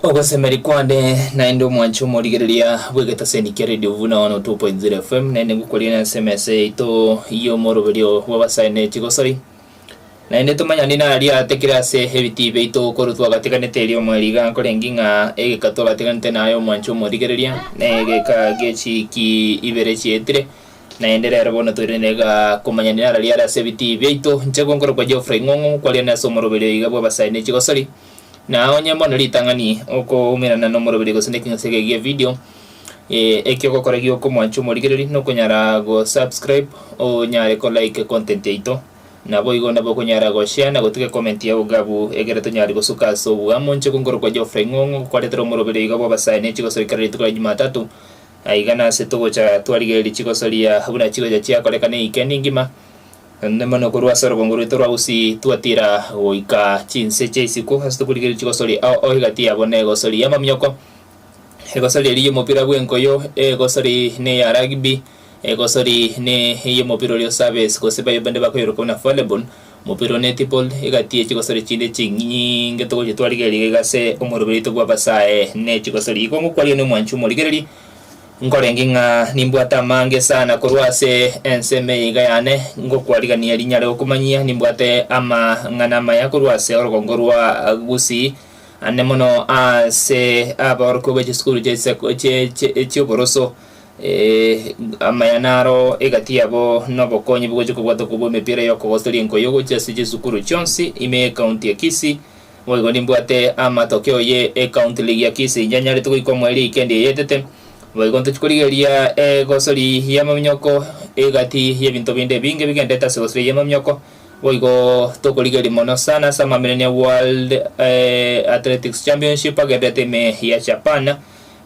Ogosemeria kwane naende omwanche omorigereria bw'egetaseni kia Radio Vuna 102.0 FM naende ngokoria nase emesa yaito y'omoroberio bw'abasae ne chigosori. Naende tomanyani naria atekire ase ebitii biaito korwa twagatiganete erio omoerio iga nkorenge ng'a egeka twagatiganete naye omwanche omorigereria na egeka gie chiiki ibere chietire. Naende rero bono toirane iga komanya nararia are ase ebitii biaito. Inche nkorokwa Geoffrey Ng'ong'o nkwariane ase omoroberio iga bw'abasae ne chigosori. Na onye bono ritang'ani okoumerana nomoroberio gose nekeng'ese eke gie video, ekio ogokora giokomwancha omorigereria nokonyara go subscribe onyare ko like content yaito. Naboigo nabo okonyara go share na gotiga ecomment yao iga abwo egere tonyare gosuka ase oboamo. Inche nkorokwa Geoffrey Ng'ong'o nkwaretera omoroberio iga bw'abasae ne chigosori kera rituko ria Jumatatu. Aiga nase togocha twarigereria chigosoria buna chigocha chiakorekana eikendi engima, naende mono korwa ase orogongo rwaito rwa Gusii twatira goika chinse chia isiko ase tokorigereria chigosoria ao ao egati yabo na egosori y'amaminyoko, egosori eria y'omopira bw'enkoyo, egosori neya rugby, egosori ne ey'omopira oria o service gose baria bande bakoyoroka buna volleyball, omopira o netball, egati ye chigosori chinde chinyinge togochia twarigereria iga ase omoroberi oito bw'abasae ne chigosori. Igo ngokwaria nomwanchi omorigereria, nkorenge ng'a nimbwate amange sana korwa ase ensemo eye iga yane, ngokwarigania rinyare gokomanyia nimbwate amang'ana amaya korwa ase orogongo rwa Gusii, ande mono ase abaorokigwa be chisukuru chi'oboroso. Amaya naro egati yabo nobokonyi bogochia kobwata okobua emepira y'okogosoria enkoyo gochia ase chisukuru chionsi ime y'ecounty ya Kisii. Boigo nimbwate amatokeo ye ecounty league ya Kisii njanyarete goika omoerio eikendi eye etete. Boigo ntochia korigereria egosori y'amaminyoko egati y'ebinto binde ebinge bigenderete ase egosori y'amaminyoko. Boigo tokorigereria mono sana ase amamerania World Athletics Championship agenderete ime ya Japan.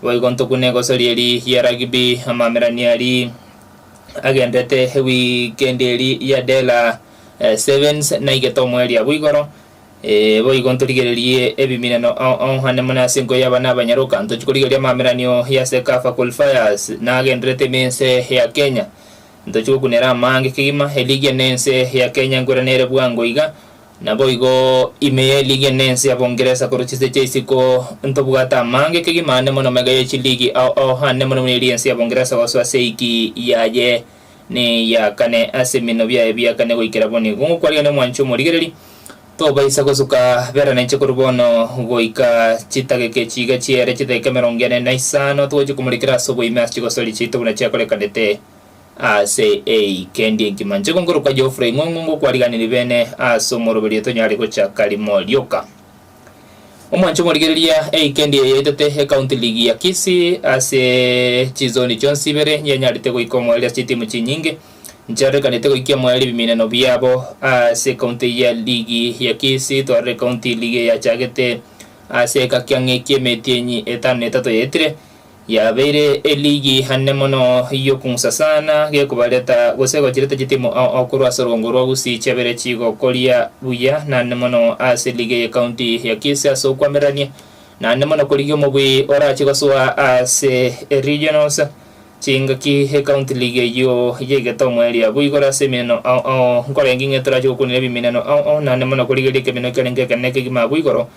Boigo ntokune egosori eri ya rugby, amamerania aria agenderete ewikendi eri ya Dela Sevens naigete omoerio abwo igoro. Boigo ntorigererie ebiminano ao ao ande mono ase enko y'abana abanyaroka. Ntochie korigereria amameranio ya Cecafa Qualifiers nagenderete ime ense ya Kenya. Ntochie gokunera amange kegima, eligi ene ense ya Kenya nkoirana ere bwango iga. Naboigo ime y'eligi ene ense ya Bongeresa korwa chinse chia isiko ntobwate amange kegima ande mono magega ye chiligi ao ao ande mono buna eria ense ya Bongeresa gosoa ase eiki yaye neya kane ase eminwa biaye bia kane goikera bono igo. Ngokwarigania omwanchi omorigereri, tobaisa gosuka bera nainche korwa bono goika chitageka echi iga chiere chidageka emerongo ene na isano togochia komorekera ase oboime ase chigosori chiaito buna chiakorekanete Ase eikendi engima inche nkorokwa Geoffrey Ng'ong'o ngokwariganirie bene ase omoroberio tonyare gochaka rimo rioka. Omwancho omorigereria eikendi eye yaitete ecounty league ya Kisii ase chizoni chionsi ibere yanyarete goika omoerio ase chitimu chinyinge nchiarorekanete goikia omoerio ebimineno biabo ase ecounty ya league ya Kisii twarora ecounty league eyachagete ase ekakiang'e ki'emetienyi etano na etato yaetire Yabeire eligi ane mono y'okong'usa sana, gekobareta gose gochireta chitimu ao ao korwa ase orogongo rwa Gusii chiabere chigokoria buya naende mono ase eligi eye county ya Kisii ase okwamererania naende mono korigia omobui orache gosoa ase regionals chingaki ecounty league eyio yaigete omoerio abwo igoro ase emineno ao ao nkorenge ng'e torache gokunera ebimineno ao ao naende mono korigereria ekemineno kiarenge ekenene kegima abwo igoro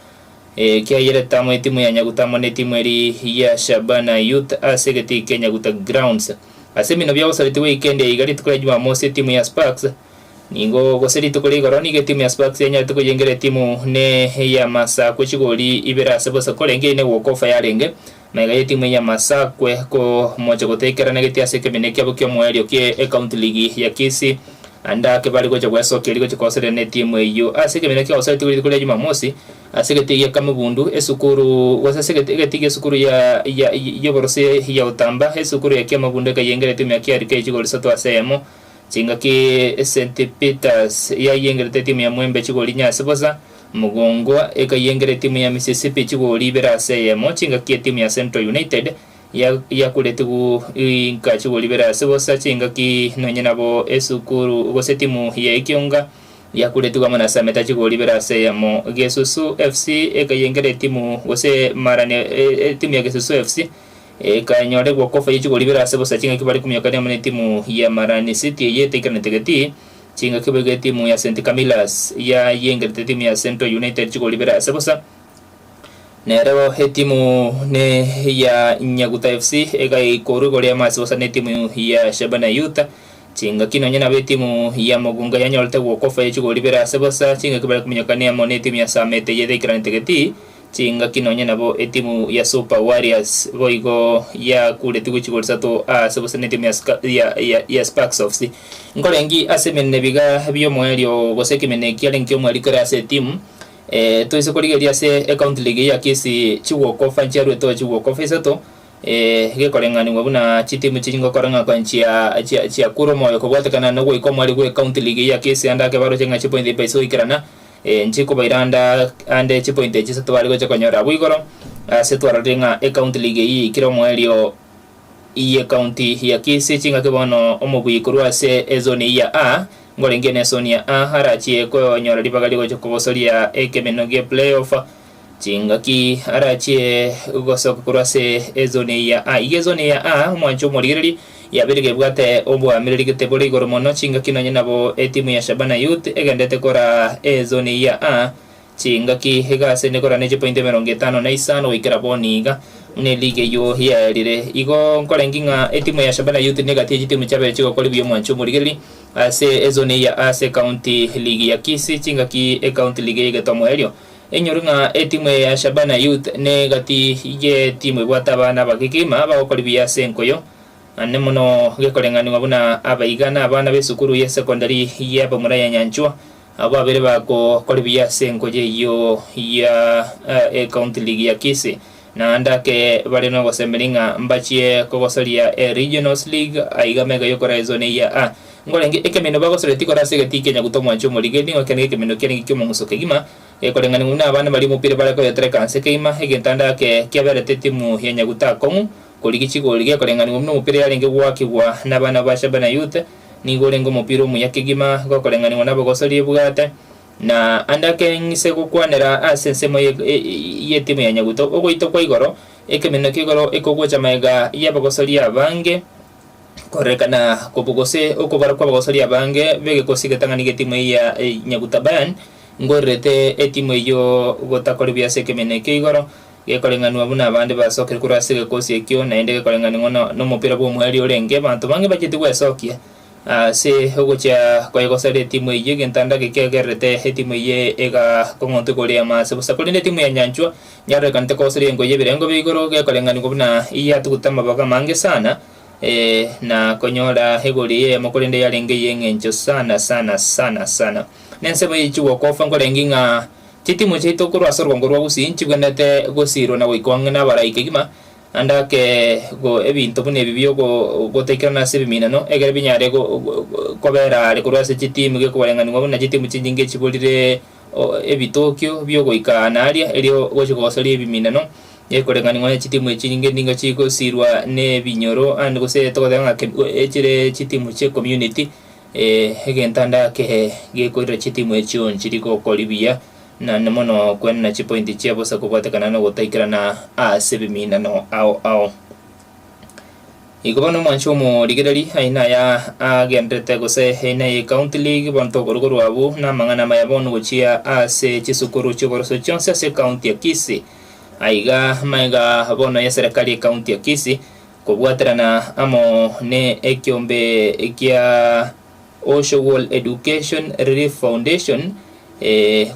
Ekiagera amo etimu ya Nyaguta amo netimu eri ya Shabana Youth ase egetii kia Nyaguta Grounds. Ase eminwa biagosaretigwe weekend eye iga rituko ria Jumamosi etimu ya Sparks nigo gose rituko ria igoro nigo etimu ya Sparks yanyarete koyengera etimu ne ya Masakwe chigori ibere ase bosa korenge eye ne walk off yarenge magega yetimu ya Masakwe komocha gotekerana geti ase ekemina kiabo kiomoerio kie ecounty league ya Kisii Naende ake bare gocha gwesokia erio gochia kogoseria netimu eyio ase ekemina kiagoseretigwe rituko ria Jumamosi, ase egetii gia Kamubundu, esukuru, gose ase egetii gi'esukuru ya ya y'oboroso ya Utamba, esukuru ya Kiamabundu ekayengera etimu ya KRK chigori isato ase eyemo, chingaki St Peters yayengerete etimu ya Mwembe chigori inye ase bosa, Mugongo ekayengera etimu ya Mississippi chigori ibere ase eyemo, chingaki etimu ya Central United Yakuretigwe inka chigori ibere ase bosa chingaki nonye nabo esukuru gose etimu ya ekionga yakuretigwe amo na Sameta chigori ibere ase eyemo. Gesusu FC ekayengera etimu gose Marani etimu ya Gesusu FC ekanyoregwa kofa ye chigori ibere ase bosa chingaki bare komiokania amo netimu ya Marani City eye etaikeranete getii chingaki boigo etimu ya St Camillus yayengerete etimu ya Central United chigori ibere ase bosa. Nereo etimu ne ya Nyaguta FC egaikorwa igoro y'amase bosa netimu ya Shabana Youth. Chingaki nonye nabo etimu ya Mugunga yanyorete gwokofa ye chigori bere ase bosa, chingaki bare kominyokania amo netimu ya Samete eyio etaikeranete getii, chingaki nonye nabo etimu ya Super Warriors boigo yakuretigwe chigori isato ase bosa netimu ya ya ya ya Sparks FC. Nkorengi ase emenene biga bi'omoerio gose ekemenene kiarenge ki'omoerio kere ase etimu Toise korigereria ase ecounty league ya Kisii chigwokofa nchiaruete oo chigwokofa isato, gekoreng'anigwa buna chitimu chingokora ng'a konya chia chia chiakure omoyo kobwatekana na ogoika omweri bwe county league ya Kisii ande ake baroche ng'a chipointi mbaise goikerana, nchikobaira ande ande chipointi echi isato bare gocha konyora abwo igoro, ase twarorire ng'a ecounty league eyio yaikire omoerio ye county ya Kisii chingaki bono omobui korwa ase ezone eyio ya A Ngorenge nesoni ya A arachie konyora ribaga rigocha kogosoria ekemeno gie playoff chingaki arachie gosoka korwa ase ezone ya A. Iga ezone ya A omwancho omorigereria yabeire gebwate oboamereri gete bore igoro mono chingaki nonye nabo etimu ya Shabana Youth egendete kora ezone ya A Chingaki egase nekora ne chipointi 56 goikera bono iga, buna eligi eyio yaerire. Igo nkorengi ng'a etimu ya Shabana Youth negati ye chitimu chiabere chigokora buya omwancho omorigereria ase ezone eye ase ecounty league ya Kisii chingaki ecounty league eye egetwa moerio. Enyoru ng'a etimu eye ya Shabana Youth negati ye timu ebwate abana abake kegima bagokora buya ase enkoyo ane mono gekoreng'anigwa buna abaiga na abana b'esukuru ye secondary y'abamura ya Nyanchwa Abwo babere bagokora buya ase enkoyo eyio ya Ecounty League ya Kisii, naende ake bare nogosemeria ng'a mbachie kogosoria Regionals League aiga mega yokora ezone eyio ya A. Nkorenge ekemino bagosoria tikora ase egetii kia Nyaguta omwanchi omorigeri nigo kiarenge ekemino kiarenge ki'omong'uso kegima, gekoreng'anigwa buna abana baria omopira bare koyotereka nse kegima, egento ande ake kiaberete etimu ya Nyaguta akong'u korigia chigori gekoreng'anigwa buna omopira yarenge goakigwa nabana ba Shabana Youth. Nigo orenge omopira omuya kegima, gokoreng'anigwa nabogosori ebwate, na ande akeng'ise gokwanera ase ensemo y'etimu ya Nyaguto. Ogoitwa kwa igoro, ekemenwa kia igoro ekogocha magega y'abagosori abange, kororekana gose okobara kw'abagosori abange b'egekosi egetang'ani gi'etimu eye ya Nyaguta Bayern, ngorerete etimu eyio gotakora buya ase ekemenwa ekio igoro. Gekoreng'anigwa buna abande basokire korwa ase egekosi ekio, naende gekoreng'anigwa nomopira bw'omoerio orenge, abanto bange bachete gwesokia ase ogochia koyegoseria etimu eyio, egento ande ake kiagererete etimu eyio egakong'ontwa igoro y'amaase bosa. Korende etimu ya Nyanchwa yarorekanete kogoseria engo y'ebirengo bia igoro, gekoreng'anigwa buna yatugute amabaga amange sana, na konyora egori eyemo korende yarenge ey'eng'encho sana sana sana sana. Nensemo ye chigokofa nkorenge ng'a Chitimu chiaito korwa ase orogongo rwa Gusii nchibwenerete gosiirwa na goikwa ang'e nabarai kegima, naende ake go ebinto buna ebi bi'ogotaikerana ase ebiminano, egere binyare kobera are korwa ase chitimu gekobareng'anigwa buna chitimu chinyinge chiborire ebitokio bi'ogoika aa na aria, erio gochia gosoria ebiminano, gekoreng'anigwa ne chitimu echi chinyinge nigo chigosirwa nebinyoro and gose togoteba ng'a echire chitimu chie community. Egento ande ake gekoirera chitimu echio nchiri gokori buya, naende mono kwenena chipointi chia bosa kobwatekana nogotaikerana ase ebiminano ao ao. Igo bono omwanchi omorigereri aina aya agenderete gose aina ye county league bono tokoruga rwabu na amang'ana amaya bono gochia ase chisukuru chioboroso chionsi ase ecounty ya Kisii. Aiga maiga bono ye serikali ye county ya Kisii Kobwaterana amo ne ekiombe kia Osho World Education Relief Foundation,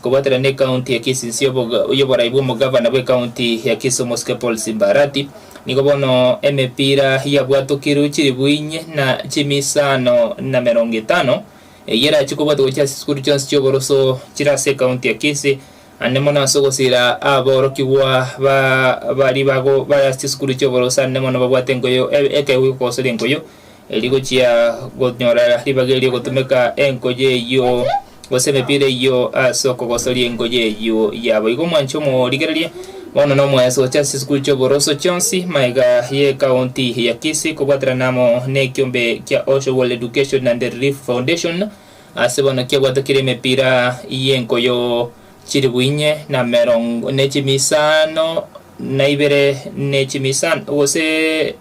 kobwaterana ne county ya Kisii inse y'oborai bw'omogavana bwe county ya Kisii Omosike Paul Simba Arati, nigo bono emepira yabwatokirwe chilifu inye na chimisano na merongo etano, eyio erachie kobwatwa gochia ase chisukuru chionsi chi'oboroso chire ase ecounty ya Kisii. Ande mono ase ogosiira aborokigwa ba baria bago bare ase chisukuru chi'oboroso ande mono babwate enkoyo ekeegwa gi'okogosoria enkoyo, erio gochia konyora ribaga erio gotumeka enkoyo eyio gose emepira eyio ase okogosoria enkoyo eyio yabo. Igo mwanche omorigererie bono nomoeso gochia ase chisukuru chi'oboroso chionsi magega y'ecounty ya Kisii kobwaterana amo nekiombe kia Osho World Education and Relief Foundation. Ase bono kiabwatokire emepira y'enkoyo chilifu inye na merongo ne chimisano na ibere ne chimisano, gose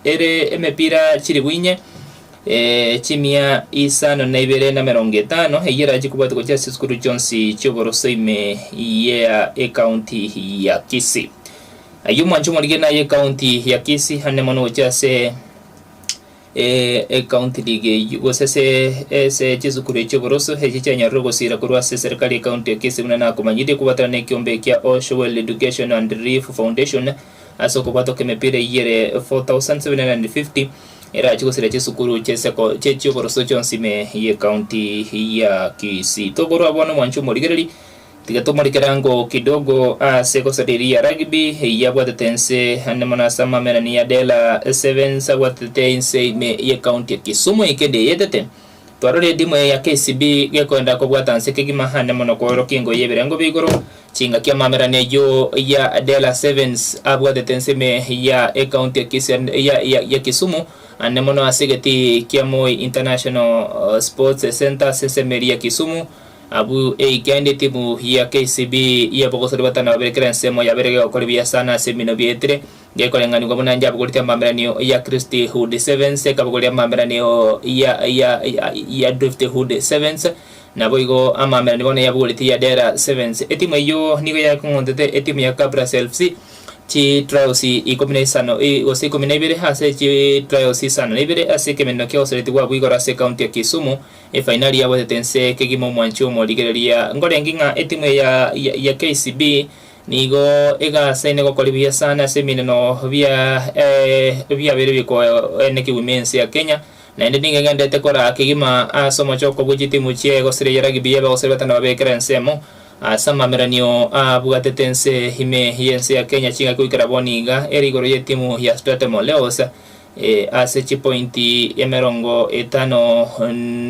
ere emepira chilifu inye. Chimia isano na ibere na emerongo etano, eyio erache kobwatia gochia ase chisukuru chionsi chi'oboroso ime ya ecounty ya Kisii. Ayio omwancho omorige naye ecounty ya Kisii ande mono gochia ase ecounty league eyio gose ase ase chisukuru chi'oboroso echi chianyorire ogosira korwa ase eserikari y'ecounty ya Kisii buna nakomanyirie kobwatana na ekiombe kia Oshowell Education and Relief Foundation Ase okobwatoka emepira eyio ere 4,750 erache gosiria chisukuru chi'eseko chi'oboroso chionsi ime y'ecounty ya Kisii. Tokorwa bono mwanche omorigereri, tiga tomorikere ango kidogo ase egosori eria ya rugby eyio yabwatete ense ande mono ase amamerani ya Dela Sevens abwatete inse ime y'ecounty ya Kisumu ekende eyetete. Twarorire edimu eye ya KCB gekoenda kobwata nse kegima ande mono koorokia engoyi y'ebirengo bia igoro Chingaki amamerano ayio ya Dela Sevens abwatete ensemo ya ecounty ya Kisi- ya, ya, ya Kisumu ande mono ase egetii kia Moi International Sports Centre ase ensemo eria ya Kisumu. Abwo eikendi etimu ya KCB y'abogosori batano babere kera ensemo yabere gegokora buya sana ase eminwe bietire gekoreng'anigwa buna njabogoretie amameranio ya Christie Hood Sevens ekabogoria amameranio ya, ya, ya, ya Drift Hood Sevens Naboigo amaamerani bono yabogoretie Yadera Sevens. Etimu eyio nigo yakong'ontete etimu ya Kabras FC chitrials ikomi na isano gose ikomi na ibere ase chitrials isano na ibere ase ekemenero kia goseretigwa abwo igoro ase ekaunti ya Kisumu. Efainali yabwatete ense kegima omwanchi omorigereria ngorenge ng'a etimu eye ya ya KCB nigo egasaine gokora buya sana ase emineno bia biabeire bikoenekigwa ime ense ya Kenya. Naende nigo egendererete koraa kegima ase omochoko bwe chitimu chie gosira ya rugby y'abagosori batano babekera ensemo ase amameranio abwatete ense ime y'ense ya Kenya chingaki goikera bono iga ere igoro y'etimu ya Strathmore Leos ase chipointi emerongo etano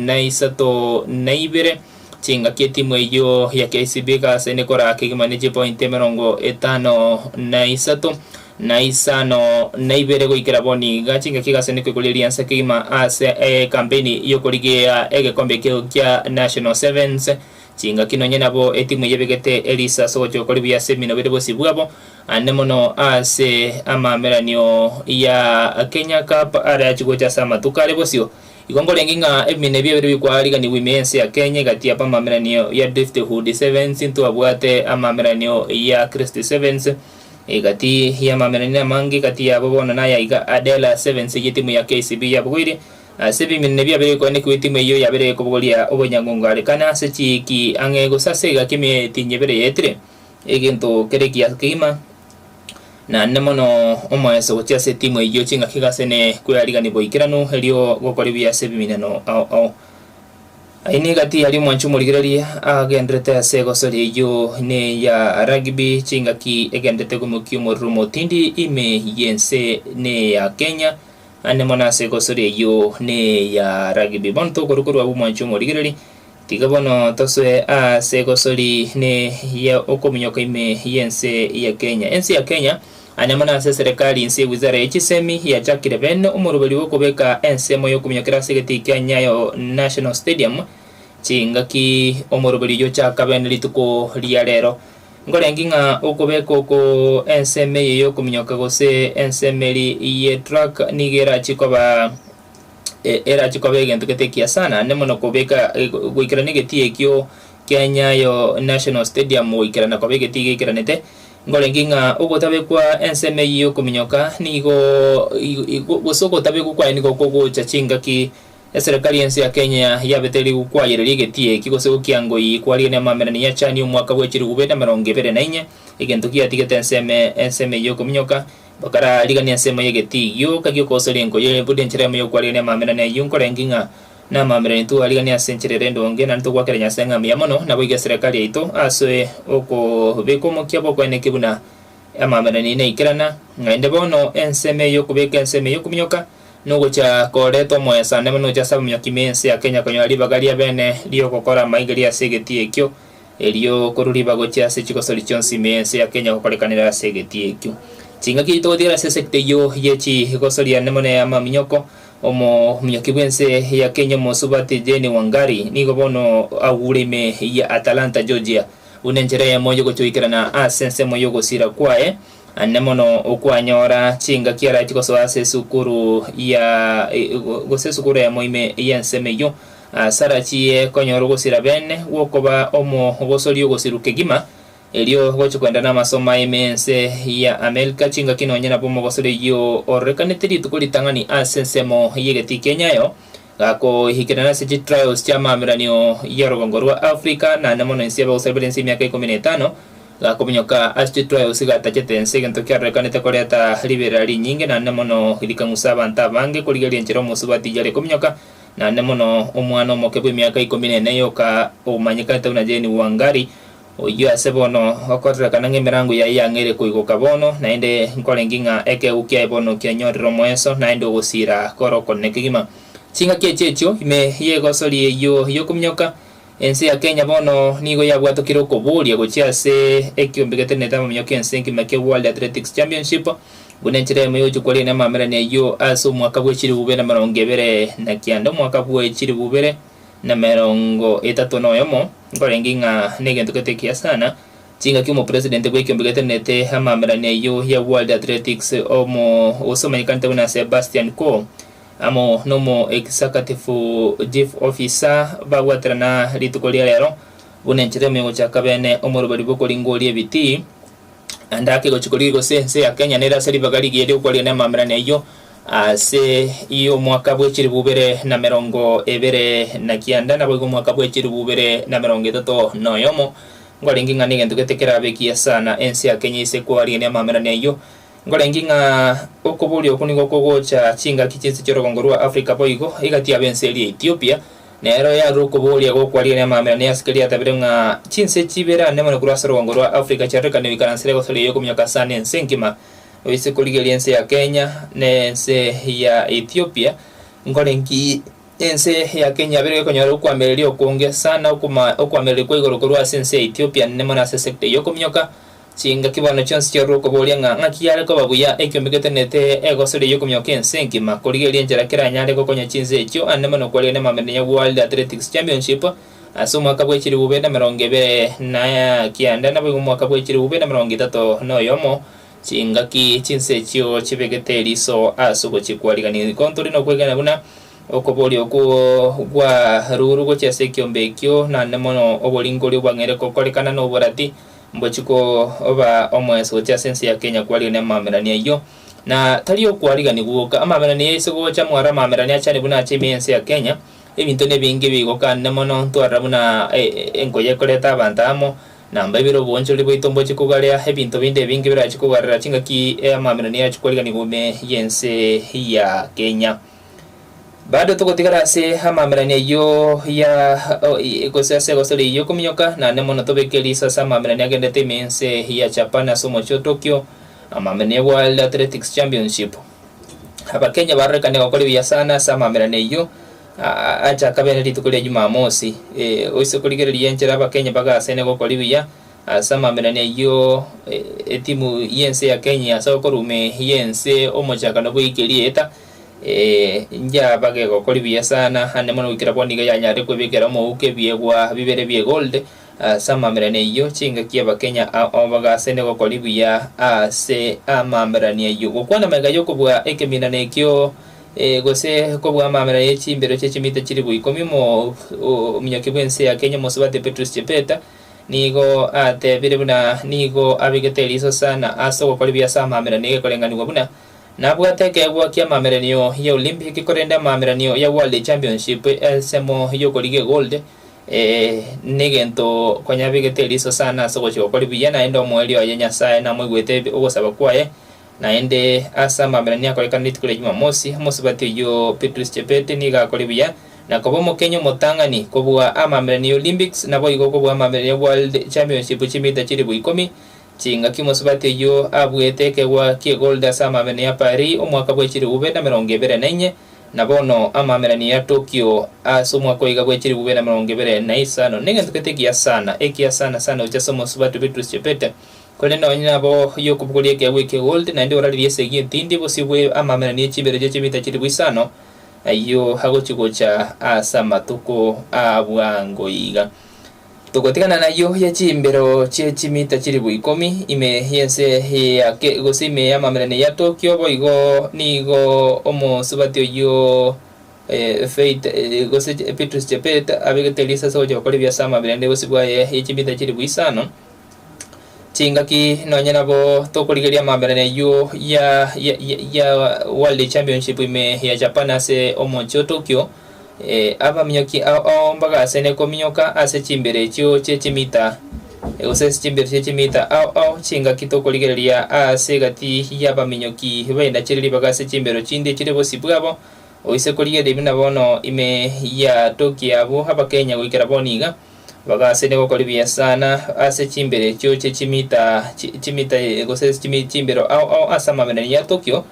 na isato na ibere chingaki etimu eyio ya KCB egasaine koraa kegima ne chipointi emerongo etano na isato. Na isano na ibere goikera bono iga, chingaki gasenekwe koria riansa kegima ase ekampeini y'okorigia egekombe ekio kia National Sevens. Chingaki nonye nabo etimu yebegete erisa ase ogochia gokora buya ase eminwa bere bosio bwabo, ande mono ase amameranio ya Kenya Cup arachi gocha ase amatuko are bosio. Igo nkorenge ng'a ebimina ebi ebere bikwariganigwa ime y'ense ya Kenya egati y'amameranio ya Driftwood Sevens ntwabwate amameranio ya Christ Sevens, Egati y'amamerani amange egati yabo bono naya iga Adela Sevens y'etimu ya KCB yabogoirie ase ebiminene biabere bikoenekigwa etimu eyio yabere ekobogoria obonyangongo are kane ase chiiki ang'e gose ase egaki emietinyi ebere yaetire egento kere ekiya kegima naende mono omoeso gochia ase etimu eyio chingaki gasene kwearigania boikeranu erio gokora ebuya ase ebimineno ao ao. Ayio negati aria omwanchi omorigereria agenderete ase egosori eyio neya rugby chingaki egenderete koimokia omorero omotindi ime y'ense neya Kenya ande mono ase egosori eyio neya rugby. Bono tokorwa korwa abwo omwanchi omorigereria tiga bono tosoe ase egosori ne ya okominyoka ime y'ense ya Kenya. Ense ya Kenya Anya mono ase eserekari inse y'ewizara ye chisemi yachakire bene omoroberi bw'okobeka ensemo y'okominyokera ase egetii kia Nyayo National Stadium chingaki omoroberi oyio ochaka bene rituko ria rero. Nkorengi ng'a okobeka oko ensemo eye y'okominyoka gose ensemo eri ye track nigo erachi koba erachi koba egento gete ekiya sana ande mono kobeka goikerana egetii ekio kia Nyayo National Stadium goikerana koba egetii geikeranete Nkorenge ng'a ogotabekwa ensemo eyio y'okominyoka nigo gose ogotabekwa kwaye nigo kogocha chingaki eserekari y'ense ya Kenya yabetereire gokwayereria egetii eki gose gokiangoyia kwarigia amamerani ya chani omwaka bwe chilifu bibere na emerongo ebere na inye, egento giatigete ensemo ensemo eyio y'okominyoka bakararigania ensemo y'egetii gioka gi'okosoria enkoyo buna enchera eyemo y'okwarigania amamerani ayio. Nkorenge ng'a Namamerani twariganie ase enchera ere endonge, naende togwakera Nyasae ng'a mbuya mono, naboigo eserekari yaito ase okobeka omokia bw'okoenekia buna amamerani naikerana. Naende bono ensemo eye y'okobeka ensemo eye y'okominyoka nogocha koreta omoeso ande mono gocha ase abaminyoki ime y'ense ya Kenya konyora ribaga ria bene ri'ogokora amaiga ria ase egetii ekio, erio korwa ribaga gochia ase chigosori chionsi ime y'ense ya Kenya gokorekanera ase egetii ekio. Chingaki echi togotigara ase esecta eyio ye chigosori ande mono y'amaminyoko, Omominyoki bw'ense ya Kenya omosubati Jane Wangari nigo bono agure ime ya Atalanta, Georgia, buna enchera eyemo y'ogochoikerana ase ensemo y'ogosira kwaye. Ande mono okwanyora chingaki arache gosoa ase esukuru ya gose esukuru eyemo ime y'ensemo eyio, ase arachie konyora ogosira bene gwokoba omogosori ogosiru kegima, erio gochia koenda namasomo aye ime y'ense ya Amerika. Chingaki nonye nabo omogosori oyio ororekanete rituko ritang'ani ase ensemo y'egetii kia Nyayo, gakoikerana ase chitrials chi'amaameranio y'orogongo rwa Africa, naende mono inse y'abagosori bare inse y'emiaka ikomi na etano, Gakominyoka ase chitrials gatachete ense egento kiarorekanete koreta riberera rinyinge naende mono rikang'usa abanto abange korigereria enchera omosubati yare kominyoka naende mono omwana omoke bw'emiaka ikomi na ene yoka omanyekanete buna Jane Wangari oyio ase bono okorerekana ng'a emerango yaye yang'eire koigoka bono naende nkorengi ng'a ekeegu kiaye bono kianyorire omoeso naende ogosira kore okonene kegima. Chingaki echi echio ime y'egosori eyio y'okominyoka Ense ya Kenya bono nigo yabwatokire okoboria gochia ase ekiombe getenenete amaminyo ki'ense enkima kia World Athletics Championship buna enchera eyemo yogochia kwarigania amamerani ayio ase omwaka bwe chilifu bibere na merongo ebere na kianda omwaka bwe chilifu bibere na merongo etato na oyomo nkorenge ng'a negento gete ekiya sana chingaki omopresident bwe ekiombe getenenete amamerani ayio ya World Athletics omo gose omanyekanete buna Sebastian Coe Amo nomo executive chief officer babwaterana rituko ria rero buna enchera ime gochaka bene omoroberi bw'okoringoria ebitii ande ake gochia korigia gose ense ya Kenya nere ase ribaga rigiya ri'okwarigania amamerani ayio ase y'omwaka bwe chilifu bibere na merongo ebere na kianda naboigo omwaka bwe chilifu bibere na merongo etato na oyomo. Nkorenge ng'a negento gete kerabe ekiya sana ense ya Kenya ise kwarigania amamerani ayio Nkorenge ng'a okoboria okwo nigo kogocha chingaki chinse chi'orogongo rwa Afrika boigo, egati y'abense eria Ethiopia, nero yarure okoboria gokwarigania amamerani ase keria yatabire ng'a chinse chibere ane mono korwa ase orogongo rwa Afrika chiarorekane goikaransera egosoria y'okominyoka sana ense engima oise korigereria ense ya Kenya na ense ya Ethiopia. Nkorenki ense ya Kenya yabere gekonyora okwamereria okonge sana okoma okwamereria kwa igoro korwa ase ense ya Ethiopia nene mono ase sector y'okominyoka Chingaki bono chionsi chiarure okoboria ng'a ng'aki yare koba buya ekiombe getenenete egosoria y'okominyoka ense engima, korigereria enchera keranyare gokonya chinse echio ande mono kwarigania amamera ya World Athletics Championship ase omwaka bwe chilifu bibere na emerongo ebere na kianda naboigo omwaka bwe chilifu bibere na emerongo etato na oyomo. Chingaki chinse echio chibegete eriso ase ogochia kwarigania. Igo ntore nokwegena buna okoboria okwo gwarurwe gochia ase ekiombe ekio naende mono oboringoria obwang'eire gokorekana noborati Mbochie koba omoeso gochia ase ense ya Kenya kwarigania amamerani ayio, na tari okwarigania gwoka. Amamerani aise gocha mwaro amamerani achane buna ache ime y'ense ya Kenya, ebinto nebinge bigokanire mono ntwarora buna enkoyo ekoreta abanto amo, na mbaibere oboonchoreri bwaito mbochie kogarea ebinto binde ebinge birache kogarera chingaki amamerani ache kwariganigwa ime y'ense ya Kenya. Bado togotigara ase amamerani ayio ya gose ase egosori eyio y'okominyoka, naende mono tobeke eriso ase amamerani agendete ime y'ense ya Japan ase omochie o Tokyo, amamerani ya World Athletics Championship. Abakenya barorekane gokora buya sana ase amamerani ayio achaka bene rituko ria Jumamosi. Oise korigereria enchera Abakenya bagasaine gokora buya ase amamerani ayio etimu y'ense ya Kenya ase gokorwa ime y'ense omochakano bw'eike rieta. Ee, inche bagekori buya sana, ande mono goikera bono nigo yanyarire kwebekera omouko ebiegwa bibere bi'egold ase amamerani ayio. Chingaki Abakenya ao bagasende gokori buya ase amamerani ayio. Gokwana magega y'okobua ekeminano ekio gose kobua amamerani ye chimbero chie chimita chilifu ikomi omonyoki bw'ense ya Kenya Omosubati Beatrice Chepeta nigo atebire buna nigo abegete eriso sana ase ogokora buya ase amamerani egekorenganigwa buna Nabwate ekeegwa ki'amameranio ya Olympic korende amameranio ya World Championship ensemo y'okorigia egold negento konya abegete eriso sana ase ogochia gokora buya naende omoerio oye Nyasae namoigwete ogosaba kwaye naende ase amameranio akorekana rituko ria Jumamosi omosubati oyio Beatrice Chebet nigo akore buya na koba omokenya omotang'ani kobua amameranio ya Olympics naboigo kobua amameranio ya World Championship chimita chilifu ikomi Chingaki omosubati oyio abuete ekegwa ki'egolde ase amamerani a Paris omwaka bwe chilifu bibere na merongo ebere na inye, na bono amamerani ya Tokyo ase omwaka oiga bwe chilifu bibere na merongo ebere na isano, negento gete ekiya sana, ekiya sana sana gochia ase omosubati Beatrice Chebet. Korende nonye nabo yokobogoria ekeegwa eki'egolde, naende oraririe esegi entindi bosio bwe amamerani ye chibere chie chimita chilifu isano, ayio agochia gocha ase amatuko a bwango iga. Togotigana nayio ye chimbero chie chimita chilifu ikomi ime y'ense ya gose ime y'amamerane ya Tokyo, boigo nigo omosubati oyio Faith gose Beatrice Chebet abegete risase gochia gokora ebiasara amamerane gose bwaye ye chimita chilifu isano. Chingaki nonye nabo tokorigereria amamerane ayio ya ya World Championship ime ya Japan ase omochie o Tokyo. Abaminyoki ao mbagasene kominyoka ase chimbero echio chie chimita, gose ase chimbero chie chimita ao ao chingaki tokorigereria aase egati y'abaminyoki bainachire ribaga ase chimbero chinde chire bosio bwabo, oise korigereria buna bono ime ya Tokyo abwo Abakenya goikera bono iga, bagasene gokora ebiasana ase chimbero echio chie chimita chimita gose chimbero ao ao ase amamenani ya Tokyo.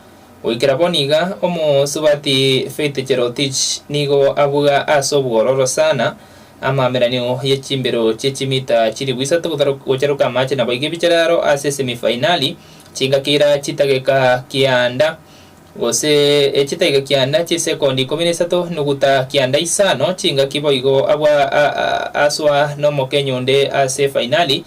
Goikera bono iga, omosubati Faith Cherotich nigo abuga ase obwororo sana amaameranio ye chimbero chie chimita chilifu isato gocharoka amache naboigo ebichararo ase esemifainali chingaki ira chitageka kianda gose chitageka kianda chisekondi ikomi na isato nuguta kianda isano chingaki boigo abwa aswa nomokenya onde ase efainali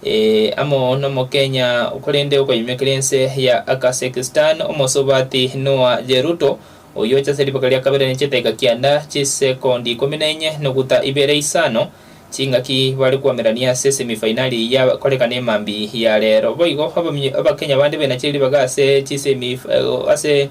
Ee, amo nomokenya, korende okoyomekera ense ya Kazakhstan, omosobati Noah Jeruto, oyio ocha ase ribaga ria kabere ne chidakika kianda, chisekondi ikomi na inye, noguta ibere isano, chingaki bare koamerania ase semi-fainali yakorekana emambi ya rero. Boigo Abakenya bande benachire ribaga ase chisemi ase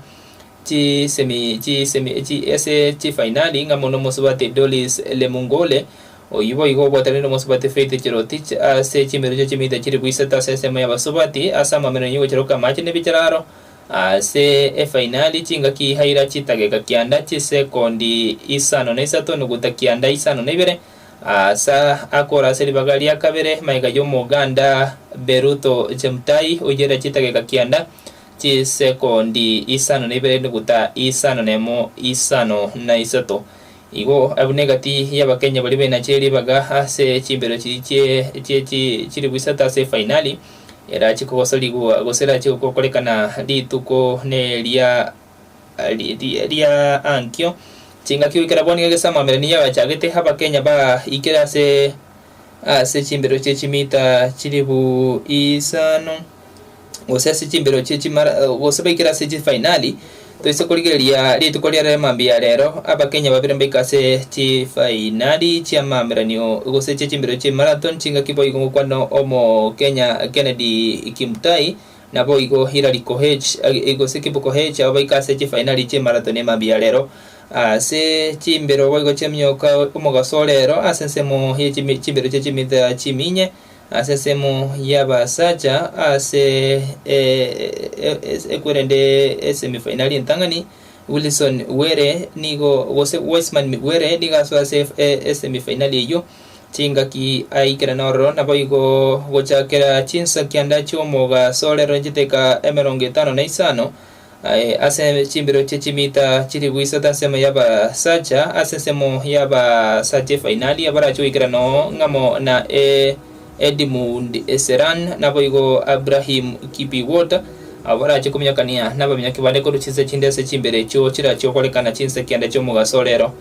chisemi chisemi ase chifainali ng'a mono omosubati Doris Lemungole, Oyio boigo obwatanire nomosubati Faith Cherotich ase chimero chia chimita chilifu isato ase ensemo y'abasubati ase amamera y'ogocharoka amache na ebichararo ase efainali chingaki aira chitageka kianda chisekondi isano na isato nuguta kianda isano na ibere asa akora ase ribaga ria kabere magega y'omoganda Beruto Chemtai oyio chitageka kianda chisekondi isano na ibere nuguta isano na emo isano na isato. Igo abwo negati y'Abakenya baria benachire ribaga ase chimbero chiria chie chie chilifu isato ase efainali, erache kogosorigwa gose erache gokorekana rituko neria ria ankio. Chingaki goikera bono iga gesamamera nigo yabachagete Abakenya baikire ase ase chimbero chie chimita chilifu isano. gose ase chimbero chie chimara gose baikire ase chifainali, toise korigereria rituko ria rero mambia ya rero, Abakenya babere mbaike ase chifainali chi'amaameranio gose chie chimbero chie marathon chingaki boigo ngokwana Omokenya Kennedy Kimutai naboigo Hillary Koech gose Kipkoech abo baike ase chifainali chie marathon emambia ya rero. Ase chimbero boigo chiaminyoka omogaso o rero ase ensemo ye chimbero chie chimita chiminye Ase ensemo y'abasacha ase ekwerende esemifainali entang'ani, Wilson Were nigo gose Wiseman Were nigo asoa ase esemifainali eyio chingaki aikerana ororo naboigo gochakera chinsa kianda chi'omogaso rero chidakika emerongo etano na isano Ase chimbero chie chimita chilifu isato ensemo y'abasacha, ase ensemo y'abasacha efainali abarache goikera noo ng'amo na Edmund Seran, naboigo Abrahim Kibiwot, abwo barache kominyokania nabaminyoki bande korwa chinse chinde ase chimbero echio chirache gokorekana chinsa kianda chi'omogaso o rero.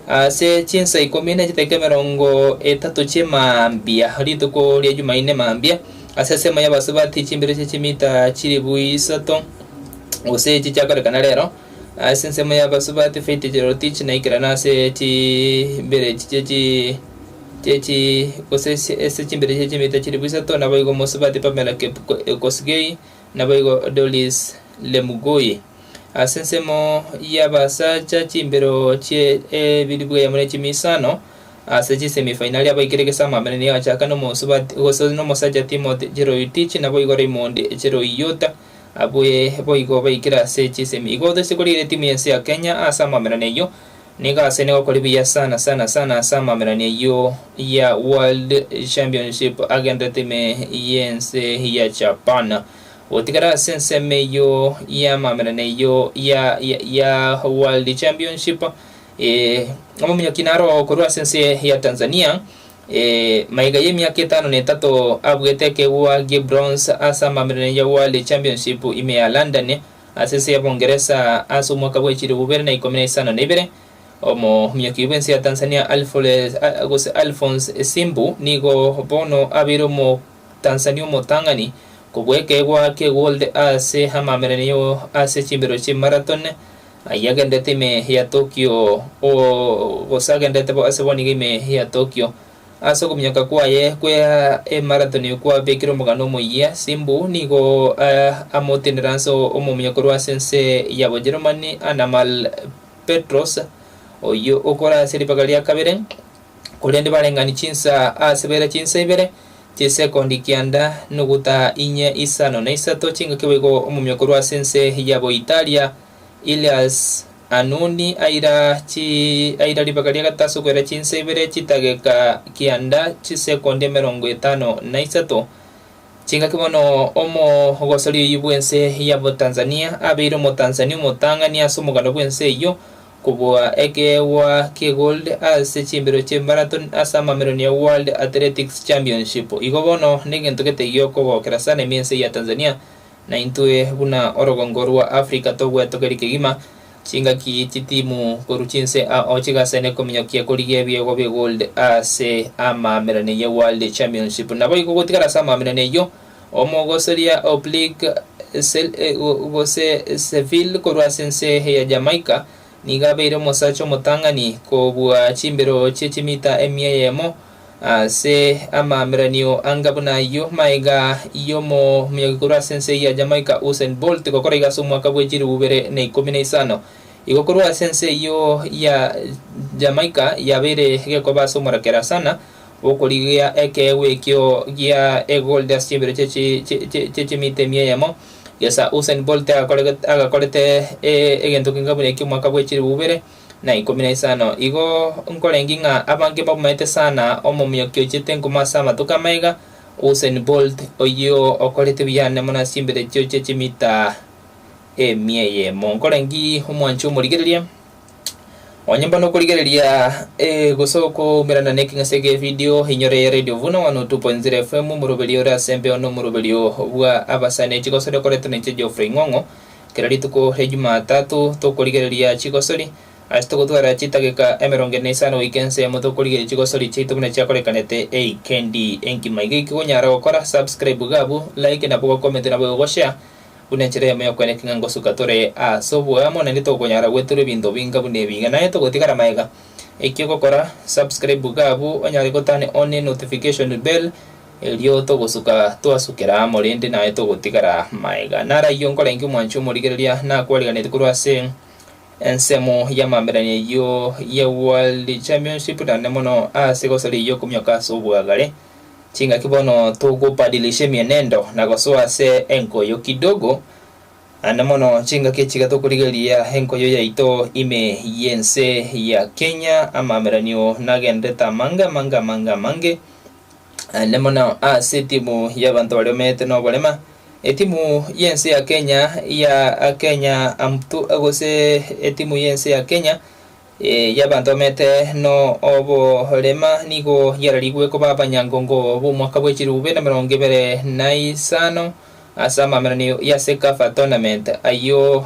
Ase chinsa ikomi ne chidakika emerongo etato chi'mambia, rituko ria Jumaine mambia, ase ensemo y'abasubati chimbero chie chimita chilifu isato, gose echi chiakorekana rero, ase ensemo y'abasubati Faith Cherotich naikerane ase chimbero echi chie chi chie chi gose ase chimbero chie chimita chilifu isato, naboigo omosubati Pamela Kosgei, naboigo Doris Lemugoi. Ase ensemo y'abasacha chimbero chie ebilibu eyemo ne chimisano, ase chisemi-fainali abaikire gesamamene nigo agachaka nomosubati gose nomosacha Timothy Cheroitich naboigo Raymond Cheruiyot abwe boigo baikire ase chisemi. Igo toise korigereria etimu y'ense ya Kenya ase amamerano ayio nigo ase nigo kori buya sana sana sana ase amamerano ayio ya World Championship agenderete ime y'ense ya Japan. Gotigara ase ensemo eyio y'amamerano eyio ya ya World Championship, omominyoki naro korwa ase ense ya Tanzania, magega y'emiaka etano na etato abuete ekeegwa gie bronze ase amamerano ya World Championship ime ya London ase ense ya Bongeresa ase omwaka bwe chilifu bibere na ikomi na isano na ibere. Omominyoki bw'ense ya Tanzania Alfore gose Alphonce Simbu nigo bono abeire omotanzania omotang'ani kobua ekeegwa ki'egold ase amameranio ase chimbero chie marathon ayio agendete ime ya Tokyo gose agendete ase bono iga ime ya Tokyo. Ase okominyoka kwaye kwe emarathon eyio kwabekire omogano omoyia, Simbu nigo amotenera ase omominyo korwa ase ense ya Bojerumani Anamal Petros, oyio okore ase ribaga ria kabere, korende bareng'ani chinsa ase baira chinsa ibere, chisekondi kianda nuguta inye isano na isato chingaki boigo omomia korwa ase ense ya Boitalia, Ilias Anuni aira chi aira ribaga ria gatato ase okoira chinsa ibere chitageka kianda chisekondi emerongo etano na isato. Chingaki bono omogosori oyio bw'ense ya Botanzania abeire Omotanzania omotang'ani ase omogano bw'ense eyio kobua ekeegwa ki'egold ase chimbero chi'emarathon ase amameroni ya World Athletics Championship. Igo bono negento gete giokogokera sana ime ense ya Tanzania na intwe buna orogongo rwa Africa togwetogeria kegima Chingaki chitimu korwa chinse ao chigasene kominyokia korigia ebiegwa bie gold ase amaamerano ye World Championship. Naboigo gotigara ase amaamerano eyio, omogosoria Oblique gose Seville korwa ase ense ya Jamaica nigo abeire omosacha omotang'ani kobua chimbero chie chimita emia eyemo Ase amaameranio anga buna ayio, magega y'omominyoki korwa ase ense ya Jamaica Usain Bolt gokora iga ase omwaka bwe chilifu ibere na ikomi na isano. Igo korwa ase ense eyio ya Jamaica yabeire gekoba ase omorakera sana bw'okorigia ekeegwa ekio gia egold ase chimbero chie chimita emia eyemo. Gesa Usain Bolt agakorete egento kenga buna ekio omwaka bwe chilifu ibere. na ikomi na isano. Igo nkorenge ng'a abange mbamomanyete sana omominyoki ochete nkoma ase amatuko amaiga, Usain Bolt, oyio okorete buya mono ase chimbere chioche chimita emia eyemo. Nkorengi omwanchi omorigereria, onye mbono okorigereria gose okoumerana na ekeng'ese gie video, inyore Radio Vuna 102.0 FM, omoroberio ore ase embeo na omoroberio bwa abasani chigosori okoretwa nainche Geoffrey Ng'ong'o. Kera rituko ria Jumatatu tokorigereria chigosori, ase togotwara chitageka emerongo ene na isano goika ensemo tokorigereria chigosori chiaito buna chiakorekanete eikendi enkima. Iga ekigonyara gokora, subscribe iga abwo, like nabo gocomment nabo igo goshare, buna enchera eyemo yokoeneki ng'a ngosuka tore ase oboamo naende tokonyara gweterwa ebinto binga buna ebi iga. Naye togotigara magega, eki ogokora, subscribe iga abwo onyare goturn on notification bell, Erio togosuka twasukera amo rende naye togotigara maega. Narayio nkorenge omwanchi omorigereria nakwariganeti korwa ase ensemo y'amamerani eyio ya World Championship naende mono ase gosori eyio okominyoka ase obwagare. Chingaki bono togobadilisha emienendo na gosoa ase enkoyo kidogo naende mono chingaki echiga tokorigereria enkoyo yaito ime y'ense ya Kenya amameranio nagenderete amange amange amange amange. Naende mono ase etimu y'abanto baria bamenyete noborema, etimu y'ense ya Kenya ya Kenya amtu gose etimu y'ense ya Kenya y'abanto bamenyete noborema nigo yararigwe koba abanyangongo b'omwaka bwe chilifu bibere na emerongo ebere na isano ase amameranio ya CECAFA tournament ayio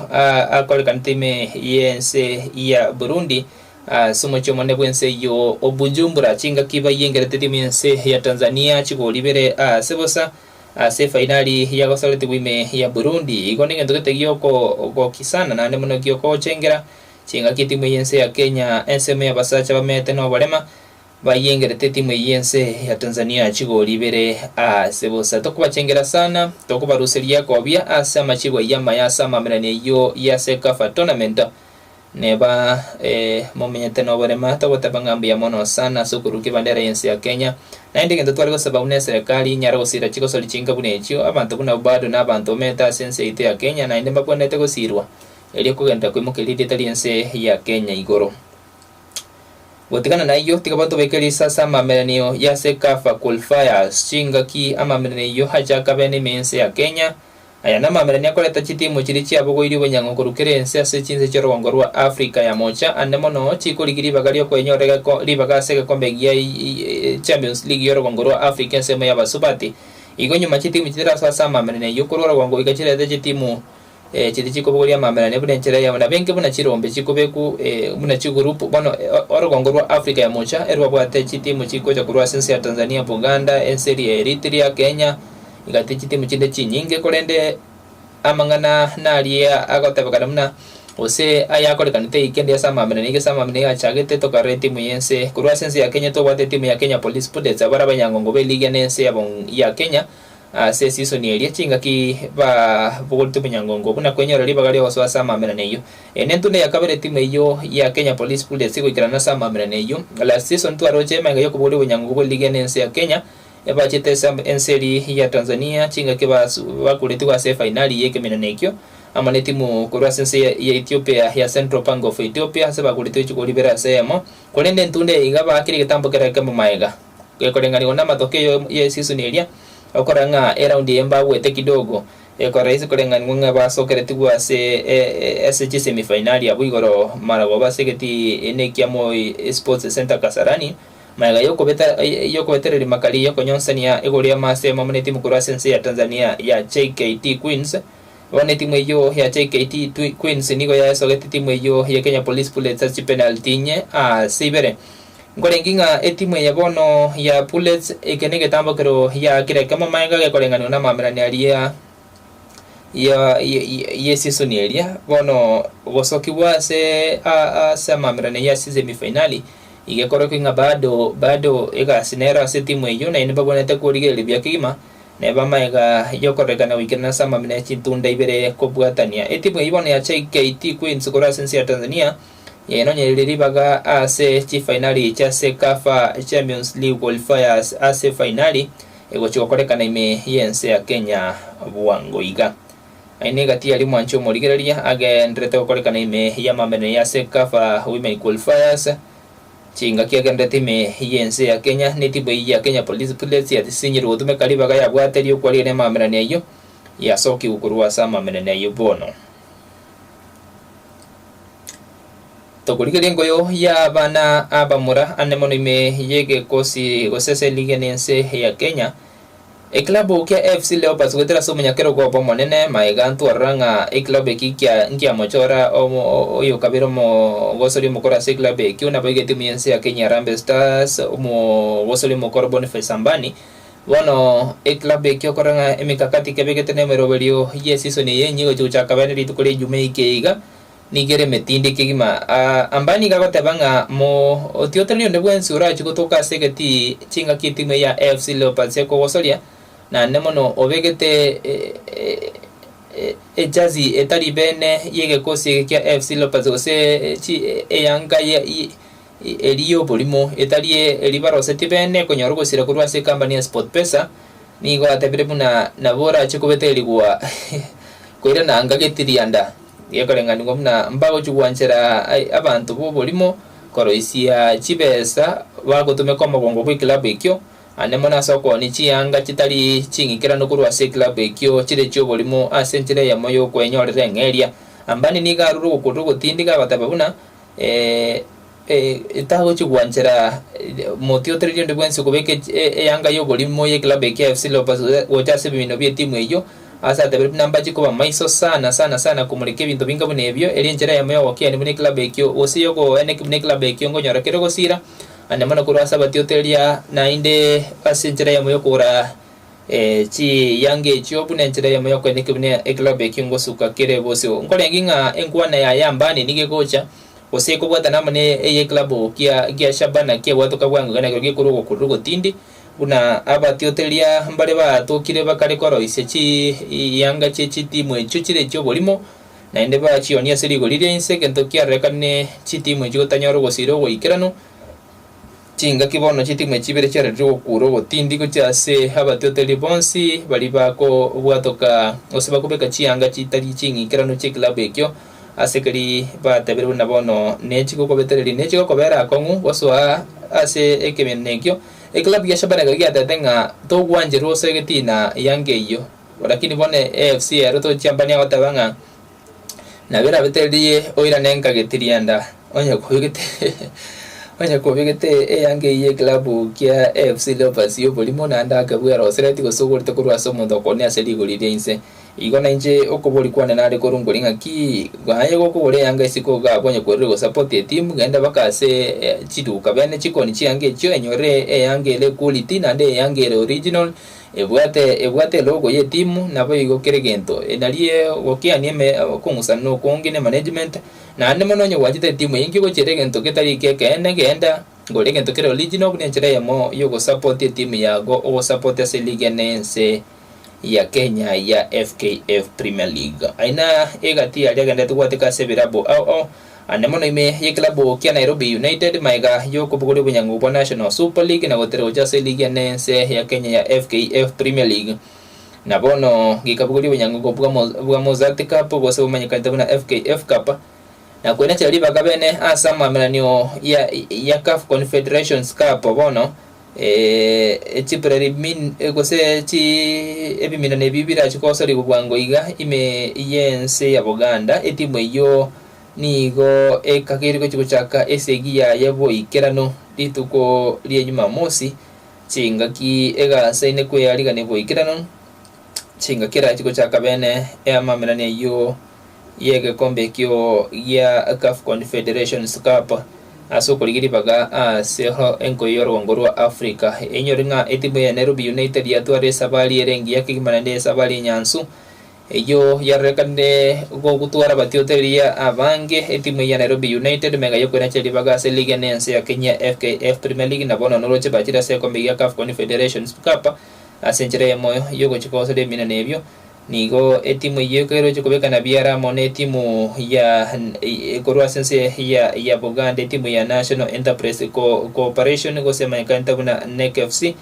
akorekanete ime y'ense ya Burundi. Ase omochie omonene bw'ense eyio o Bujumbura, chingaki bayiengerete timu y'ense ya Tanzania chigori ibere ase bosa ase efainali yagosoretigwe ime ya Burundi. Igo negento gete giokogokisana sana naende mono giokogochengera chingaki etimu y'ense ya Kenya ensemo y'abasacha bamete noborema bayiengerete etimu eyio y'ense ya Tanzania chigori ibere ase bosa. Tokobachengera sana, tokobaruseria ekobia ase amachibo ayio amaya ase amamerani ayio ya CECAFA tournament. Neba momenyete noborema, togoteba ng'a mbuya mono sana ase okorukia ebandera y'ense ya Kenya. Naende egento tware gosaba buna eserekari inyare gosira chigosori chinka buna echio, abanto buna bado nabanto bamenyete ase ense yaito ya Kenya naende mbabwenerete gosirwa erio kogenderera koimokeria erieta ri'ense ya Kenya igoro. Gotigana nayio, tiga batobeke riso ase amameranio ya CECAFA Qualifiers, chingaki amameranio ayio achake abe nime y'ense ya Kenya, Aya namamerani akoreta chitimu chiria chiabogoirie obonyang'u korwa kera ense ase chinse chi'orogongo rwa Afrika ya Mocha, ande mono chikorigia ribaga ri'okwenyorera egeko ribaga ase egekombe gia Champions League y'orogongo rwa Afrika ensemo y'abasubati. Igo nyuma chitimu chitarasoa ase amamerani ayio korwa orogongo goika chirete chitimu. Chiria chikobogoria amamerane buna enchera eyemo, na benke buna chirombe chikobeku buna chigurupu. Bono orogongo rwa Africa ya Mocha erwabwate chitimu chikocha korwa ase ense ya Tanzania, Buganda, ense eria ya Eritrea, Kenya, igati chitimu chinde chinyinge korende amang'ana naria agotebekana buna gose ayakorekanete eikendi ase amamerane nigo ase amamerane yachagete tokarora etimu y'ense korwa ase ense ya Kenya tobwate etimu ya Kenya Police Bullets abare abanyangongo b'eligi ene ense ya ya Kenya. Ase esisoni eria chingaki babogoretie omonyangongo buna kwenyora ribaga ri'ogosoa ase amamerano eyio. Eye nentunda ya kabere etimu eyio ya Kenya Police Bullets goikerana ase amamerano eyio. Last season twaroche emaiga y'okobogoria obonyangongo bwe ligi ene ense ya Kenya ebachete ase ense eria ya Tanzania chingaki bakuretigwe ase efainali y'ekeminano ekio amo netimu korwa ase ense ya Ethiopia ya Central Bank of Ethiopia ase bakuretigwe chigori ibere ase eyemo. Korende entunda eye iga baakire egetambo kera ekemo maega. Gekoreng'anigwa namatokeo y'esisoni eria, okorora ng'a eraundi eye mbagwete kidogo, ekora rahisi koreng'anigwa ng'a basokeretigwe ase ase chisemifainali abwo igoro maragoba ase egetii ene kia Moi Sports Centre Kasarani, magega y'okobeta y'okobetereria makari y'okonyonsania igoro y'amase amo ne timu korwa ase ense ya Tanzania ya JKT Queens. Bono etimu eyio ya JKT Queens nigo yaesogete timu eyio ya Kenya Police Bullets ase chipenalty inye ase ibere. Nkorenge ng'a etimu eye bono ya Bullets eke negetambokero yaakire ekemo magega gekoreng'anigwa namaamerani aria ya y'esisoni eria bono gosokigwa ase ase amaamerani ayio ase semifinali iga ekorokia ng'a bado bado egasi nero ase etimu eyio naende mbabwenerete korigereria buya kegima neba amaiga y'okorekana goikerana ase amamina ya chintunda ibere kobwatania etimu eyio bono ya JKT Queens korwa ase ense ya Tanzania Yainonyereire ribaga ase chifainali chia CECAFA Champions League Qualifiers ase efainali egochia gokorekana ime y'ense ya Kenya bwango iga. Aye negati aria mwanche omorigereria agenderete gokorekana ime y'amamenero ya CECAFA Women Qualifiers chingaki agenderete ime y'ense ya Kenya netimu eyio ya Kenya Police Bullets yatisinyirwe gotumeka ribaga yabwate ri'okwarigania amamenerano ayio yasokigwe korwa ase amamenerano ayio bono. Tokorigereria engoyo y'abana abamura ane mono ime y'egekosi gose ase eligi ene ense ya Kenya. Eklabu kia AFC Leopards goetera ase omonyakerogo obo omonene maega ntwarora ng'a eklabu eki kia nkiamochora oyokabere omogosori omokoro ase eklabu ekio naboigo etimu y'ense ya Kenya Harambee Stars omogosori omokoro Boniface Ambani. Bono eklabu ekio okorora ng'a emekakati kebegete nemeroberio y'esisoni eye enyia egochia gochaka bene rituko ria Ijumaa eke iga. Nigo ere emetindi kegima. Amba nigo agoteba ng'a motiotoreri onde bwensi orachie gotoka ase egetii chingaki etimu eye ya AFC Leopards ekogosoria, naende mono obegete ejazi etari bene y'egekosi eke kia AFC Leopards gose eyanga eria y'oborimo etari eria barosetie bene ekonyora ogosira korwa ase ekambani ya SportPesa, nigo atebire buna nabo orachie kobeterigwa koirana anga getirianda. Gekoreng'anigwa buna mbagochia gwanchera abanto b'oborimo koroisia chibesa bagotumeka omogongo bw'ekilabu ekio, ande mono ase okoonia chianga chitari ching'ikeranu korwa ase ekilabu ekio chire chi'oborimo ase enchera eyemo y'okwenyorera eng'eria. Ambani nigo arure ogokurera ogotindi gagoteba buna tagochia gwanchera motiotoreri onde bwensi okobeka eyanga y'oborimo y'ekilabu eke ya AFC Leopards gocha ase ebimino bi'etimu eyio, ase atebire buna mbachie koba maiso sana sana sana komoreka ebinto binga buna ebio, erio enchera eyemo y'ogokiani buna ekilabu ekio gose y'ogoeneki buna ekilabu ekio nkonyora kere gosira, ande mono korwa ase abatiotoreria naende ase enchera eyemo y'okogora Chiyanga echio buna enchera eyemo y'okoeneka buna ekilabu ekio ngosuka kere bosio. Nkorenge ng'a enkwana yaye Ambani nigo egocha, gose ekobwatana amo ne ey'ekilabu kia gia Shabana kiabwatoka bwango iga nakio gekorwa ogokurura ogotindi, buna abatioteria mbare batokire bakare koroisia chiyanga chie chitimu echio chire chi'oborimo, naende bachionia ase rigori ria inse, egento kiarorekane chitimu echio gotanyora ogosira ogoikeranu. Chingaki bono chitigme chibere chiarerire gokuura ogotindi gochia ase abatioteria bonsi baria bakobwatoka gose bakobeka chianga chitari ching'ikeranu chi'ekilabu ekio, ase keria batebire buna bono nechigokobetereria nechigokobera akong'u gosoa ase ekebiina ekio. Ekilabu gia Shabana ekero giatebete ng'a togwancherwa ase egetina yanga eyio, lakini bono AFC ero tochiambania goteba ng'a Nabo erabetererie oirane nkagetiria nda, onye kobegete onye kobegete eyanga eyio y'eklabu kia AFC Leopards y'oborimo naende akebwera osereti gose ogorete korwa ase omonto okoonia ase rigori ria inse. Igo nainche okobori kwane nare korwa nkori ng'aki, aye gokogora eyanga isiko iga abwo onye kwerire gosapoti etimu, genda baka ase chiduka bene chikoni chianga echio enyore eyanga ere equality naende eyanga ere original, ebwate ebwate elogo ya etimu naboigo kera egento. Nario gokiania eme okong'usana okonge ne management, naende mono onye gwanchete etimu eye nki ogochiera egento getari eke ekeene genda gore egento kere original buna enchera eyemo yogosapoti etimu yago ogosapoti ase eligi ene ense. ya Kenya ya FKF Premier League. Aina egati aria agenderete gwateka ase ebirabu ao ao ande mono ime y'eklabu kia Nairobi United maega y'okobogoria obonyang'u bwa National Super League na gotera gocha ase eligi ene ense ya Kenya ya FKF Premier League. Na bono gekabogoria obonyang'u bwa bwa Mozzart Cup gose bomanyekanete buna FKF Cup na kwenachera ribaga bene ase amaamiranio ya ya CAF Confederations Cup bono Chiprelimin gose chi ebiminano ebi birache gosorigwa bwango iga ime y'ense ya Buganda. Etimu eyio nigo ekageire gochia gochaka esegi yaye boikeranu rituko ria Jumamosi, chingaki egasaine kwearigania boikeranu, chingaki erache gochaka bene eamamerano eyio. y'egekombe ekio gia CAF Confederations Cup ase okorigia ribaga ase enkoyo y'orogongo rwa Africa. Enyore ng'a etimu ya Nairobi United yatwara esabari ere engiya kegima naende esabari enyansu eyio yarorekanire gogotwara abatiotereria abange. Etimu ya Nairobi United mega yokoinacha ribaga ase ligi ene ense ya Kenya FKF Premier League na bono noroche bachire ase egekombe gia CAF Confederations Cup ase enchera eyemo yogochia kogosoria eminano ebio. Nigo etimu eyio ekeroche kobekana biara amo netimu ya korwa ase ense ya ya Buganda etimu ya National Enterprise Corporation gose emanyekanete buna NEC FC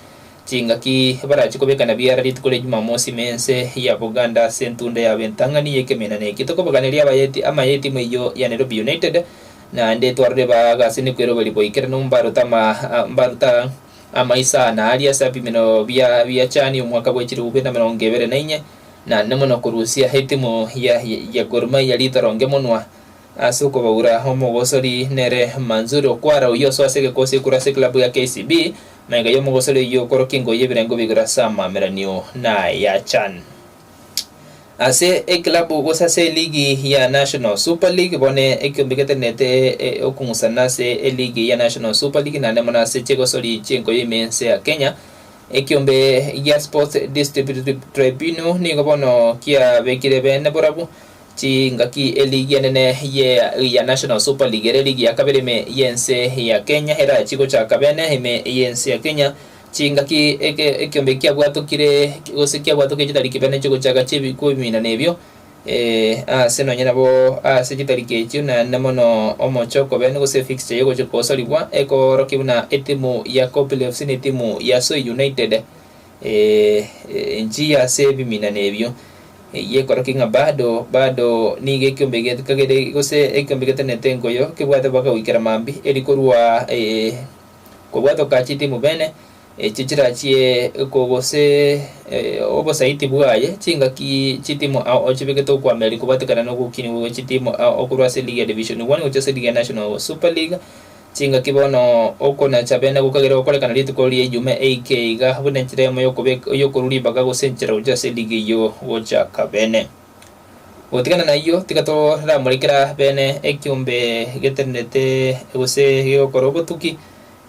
chingaki barache kobekana biara rituko ria Jumamosi ime ense ya Buganda ase entunda yabo entang'ani y'ekemenano eke. Tokobaganiria abayeti amaya etimu eyio ya Nairobi United naende twarore bagasini kweroberi boikeranu mbaruta ama mbaruta Amaiso aa naaria ase abimino bia biachani omwaka bwe chilifu bibere na emerongo ebere na inye, na nemono korusia etimu ya ya Gor Mahia ritoronge monwa ase okobaura omogosori nere Manzuri Okwara oyio osoa ase egekosi ekorwa ase eklabu ya KCB magega y'omogosori oyio okorokia engoyi y'ebirengo bigoro ase amameranio na ya Chan. Ase eklabu gose ase eligi ya National Super League bono ekiombe getenenete okong'usana ase eligi ya National Super League naende mono ase chigosori chi'enkoyo ime ense ya Kenya. Ekiombe gia Sports Dispute Tribunal nigo bono kiabekire bene borabu chingaki eligi enene ye ya National Super League ere eligi ya kabere ime y'ense ya Kenya erachi gochaka bene ime y'ense ya Kenya. Chingaki eke ekiombe kiabwatokire, gose kiabwatokire chitariki bene chigochaka chi'ebiko ebiminano ebio, ee, aase nonya nabo ase chitariki echio, naende mono omochoko bene gose efixture y'ogochia kosorigwa ekoorokia buna etimu ya Kopili FC na etimu ya Soi United ee, nchiya ase ebiminano ebio. Eyio ekorokia ng'a bado bado nigo ekiombe gekagere gose ekiombe getenenete enkoyo kebwate baka goikera mambia eri korwa ee. Kobwatoka chitimu bene echio chirachie gose obosaiti bwaye chingaki chitimu ao chibegete okoamereria kobwatekana nogokinigwa gwe chitimu ao korwa ase ligi ya Division One gochia ase ligi ya National Super League. Chingaki bono okonacha bene gokagera gokorekana rituko ria Ijumaa eike iga buna enchera eyemo yokobeka yokorwa ribaga gose enchera gochia ase ligi eyio gochaka bene. Gotigana nayio, tiga toramorekera bene ekiombe getenenete gose gegokora obotuki,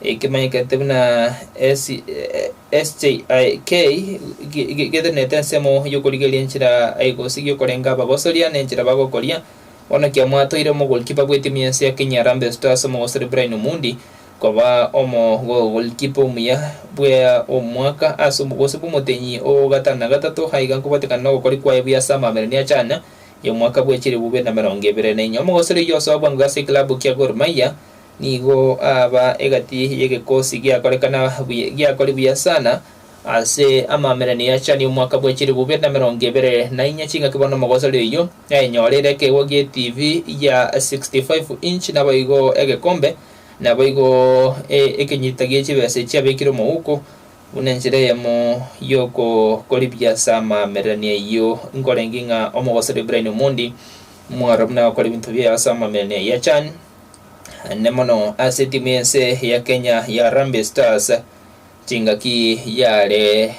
ekemanyekete buna SJIK, getenenete ensemo y'okorigereria enchera gose giokorenga abagosoria na enchera bagokoria. Bono kiamwatoire omogolikipa bw'etimu y'ense ya Kenya Harambee Stars omogosori Brian Omundi koba omogolikipa omuya bwe omwaka ase gose bw'omotenyi o gatano na gatato, aiga nkobwatekana nogokori kwaye buya ase amamerani achana y'omwaka bwe chilifu bibere na emerongo ebere na inye. Omogosori oyio osoa bwango ase eklabu kia Gor Mahia nigo aba egati y'egekosi giakorekana buya giakori buya sana ase amamerani achana y'omwaka bwe chilifu bibere na emerongo ebere na inye. Chingaki bono omogosori oyio ayenyorire ekeegwa gie TV ya 65 inch naboigo egekombe Naboigo ekenyita gie chibesa echiabekire omouko, buna enchera eyemo y'ogokoribia ase amaamererania ayio, nkorenge ng'a omogosori Brian Omondi mwaro buna agokora ebinto biaye ase amaamererania ayio achan ane mono ase etimu y'ense ya Kenya ya Harambee Stars. Chingaki yare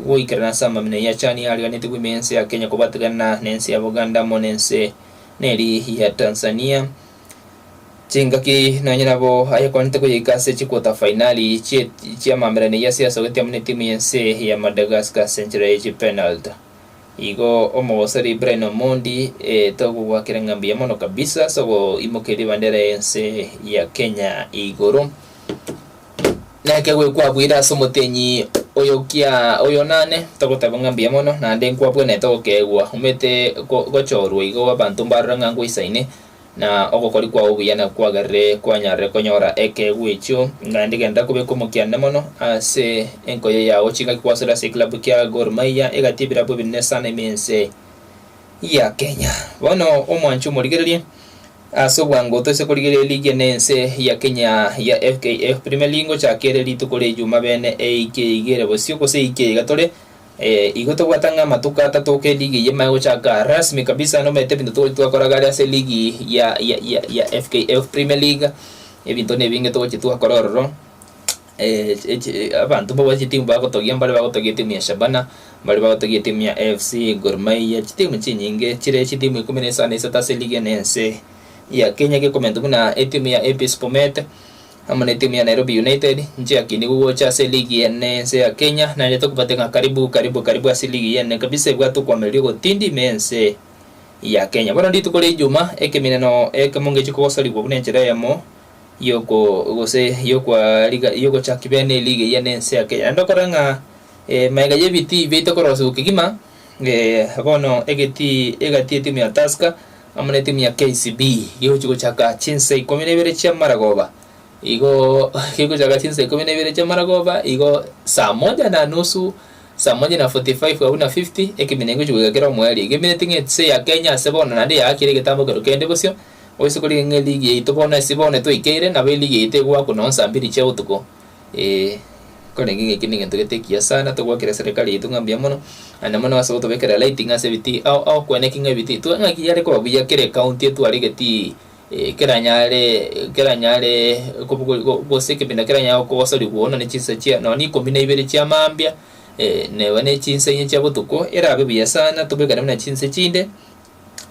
goikerana ase amamina ya CHAN yariganetigwe ime y'ense ya Kenya kobatigana nense ya Buganda amo nense neri ya Tanzania. Chingaki nonye nabo ayekonete koyeika ase chiquarter fainali chi'amamerano eyio ase yasogetie amo netimu y'ense ya Madagascar ase enchera ye chipenalty. Igo omogosori Brian Omondi togogwakera ng'a mbuya mono kabisa ase ogoimokeria ebandera y'ense ya Kenya igoro. Nekegwe kwabwire ase omotenyi oyo kia oyo nane, togoteba ng'a mbuya mono, naende nkwabwenerete gokeegwa. Omete gochorwa igo abanto mbarore ng'a ngoisaine, na ogokori kwao buya na kwagerire kwanyarire konyora ekeegwa ekio. Naende genderera kobeka omokiane mono ase enkoyo yao chingaki kwasore ase eklabu kia Gor Mahia egati ebirabu ebinene sana ime ense ya Kenya. Bono omwanche omorigererie Ase obwango toise korigereria eligi ene ense ya Kenya ya FKF Premier League ngochaka ere rituko ria Ijuma bene eiki eyio ere bosio gose eiki eye iga tore igo tobwate ang'e amatuko atato oka eligi eyio emanye gochaka rasmi kabisa nomanyete ebinto togochi twakora gari ase eligi ya ya ya ya FKF Premier League ebinto nebinge togochi twakora ororo. Abanto mbabwate chitimu bagotogia, mbare bagotogia etimu ya Shabana, mbare bagotogia etimu ya AFC, Gor Mahia, chitimu chinyinge chire chitimu ikomi na isano na isato ase eligi ene ense ya Kenya gekomentwa buna etimu ya APS Bomet amo na etimu ya Nairobi United nchiakinigwe gocha ase eligi ene ense ya Kenya naende tokobate ng'a karibu karibu karibu ase eligi ene kabisa ebwate okwamereria ogotindi ime ense ya Kenya. Bono rituko ria Ijumaa ekemineno ekemo ngechi kogosarigwa buna enchera eyemo yoko gose yokwariga yogochaki bene eligi eyio nense ya Kenya. Naende okore ng'a magega y'ebitii biaito korosigwa kegima, bono egetii egati etimu ya Tusker amo na etimu ya KCB gegochi gochaka chinsa ikomi na ibere chia maragoba. Igo gegochaka chinsa ikomi na ibere chia maragoba, igo saa moja na nusu, saa moja na 45 abwo na 50, ekemina egochi goika kera omoerio. Igo emineti ng'a ense ya Kenya ase bono naende yaakire egetambo kero kende bosio, Oise korigia ng'a eligi yaito bono ase bono twaikeire, nabo eligi yaito egoakwa nonye saa mbiri chia botuko. Ee, korende ng'a eki negento gete ekiya sana, togwakera eserekari yaito ng'a mbuya mono, naende mono ase gotobekera lighting ase ebitii ao ao kweneki ng'a ebitii twa ng'aki yare koba buya kera ecounty etware egetii keranyare keranyare kobogori gose ekebina keranyare kogosorigwa bono ne chinsa chia nonye ikomi na ibere chia mambia, neba ne chinsa inye chia botuko, erabe buya sana tobekane buna chinse chinde.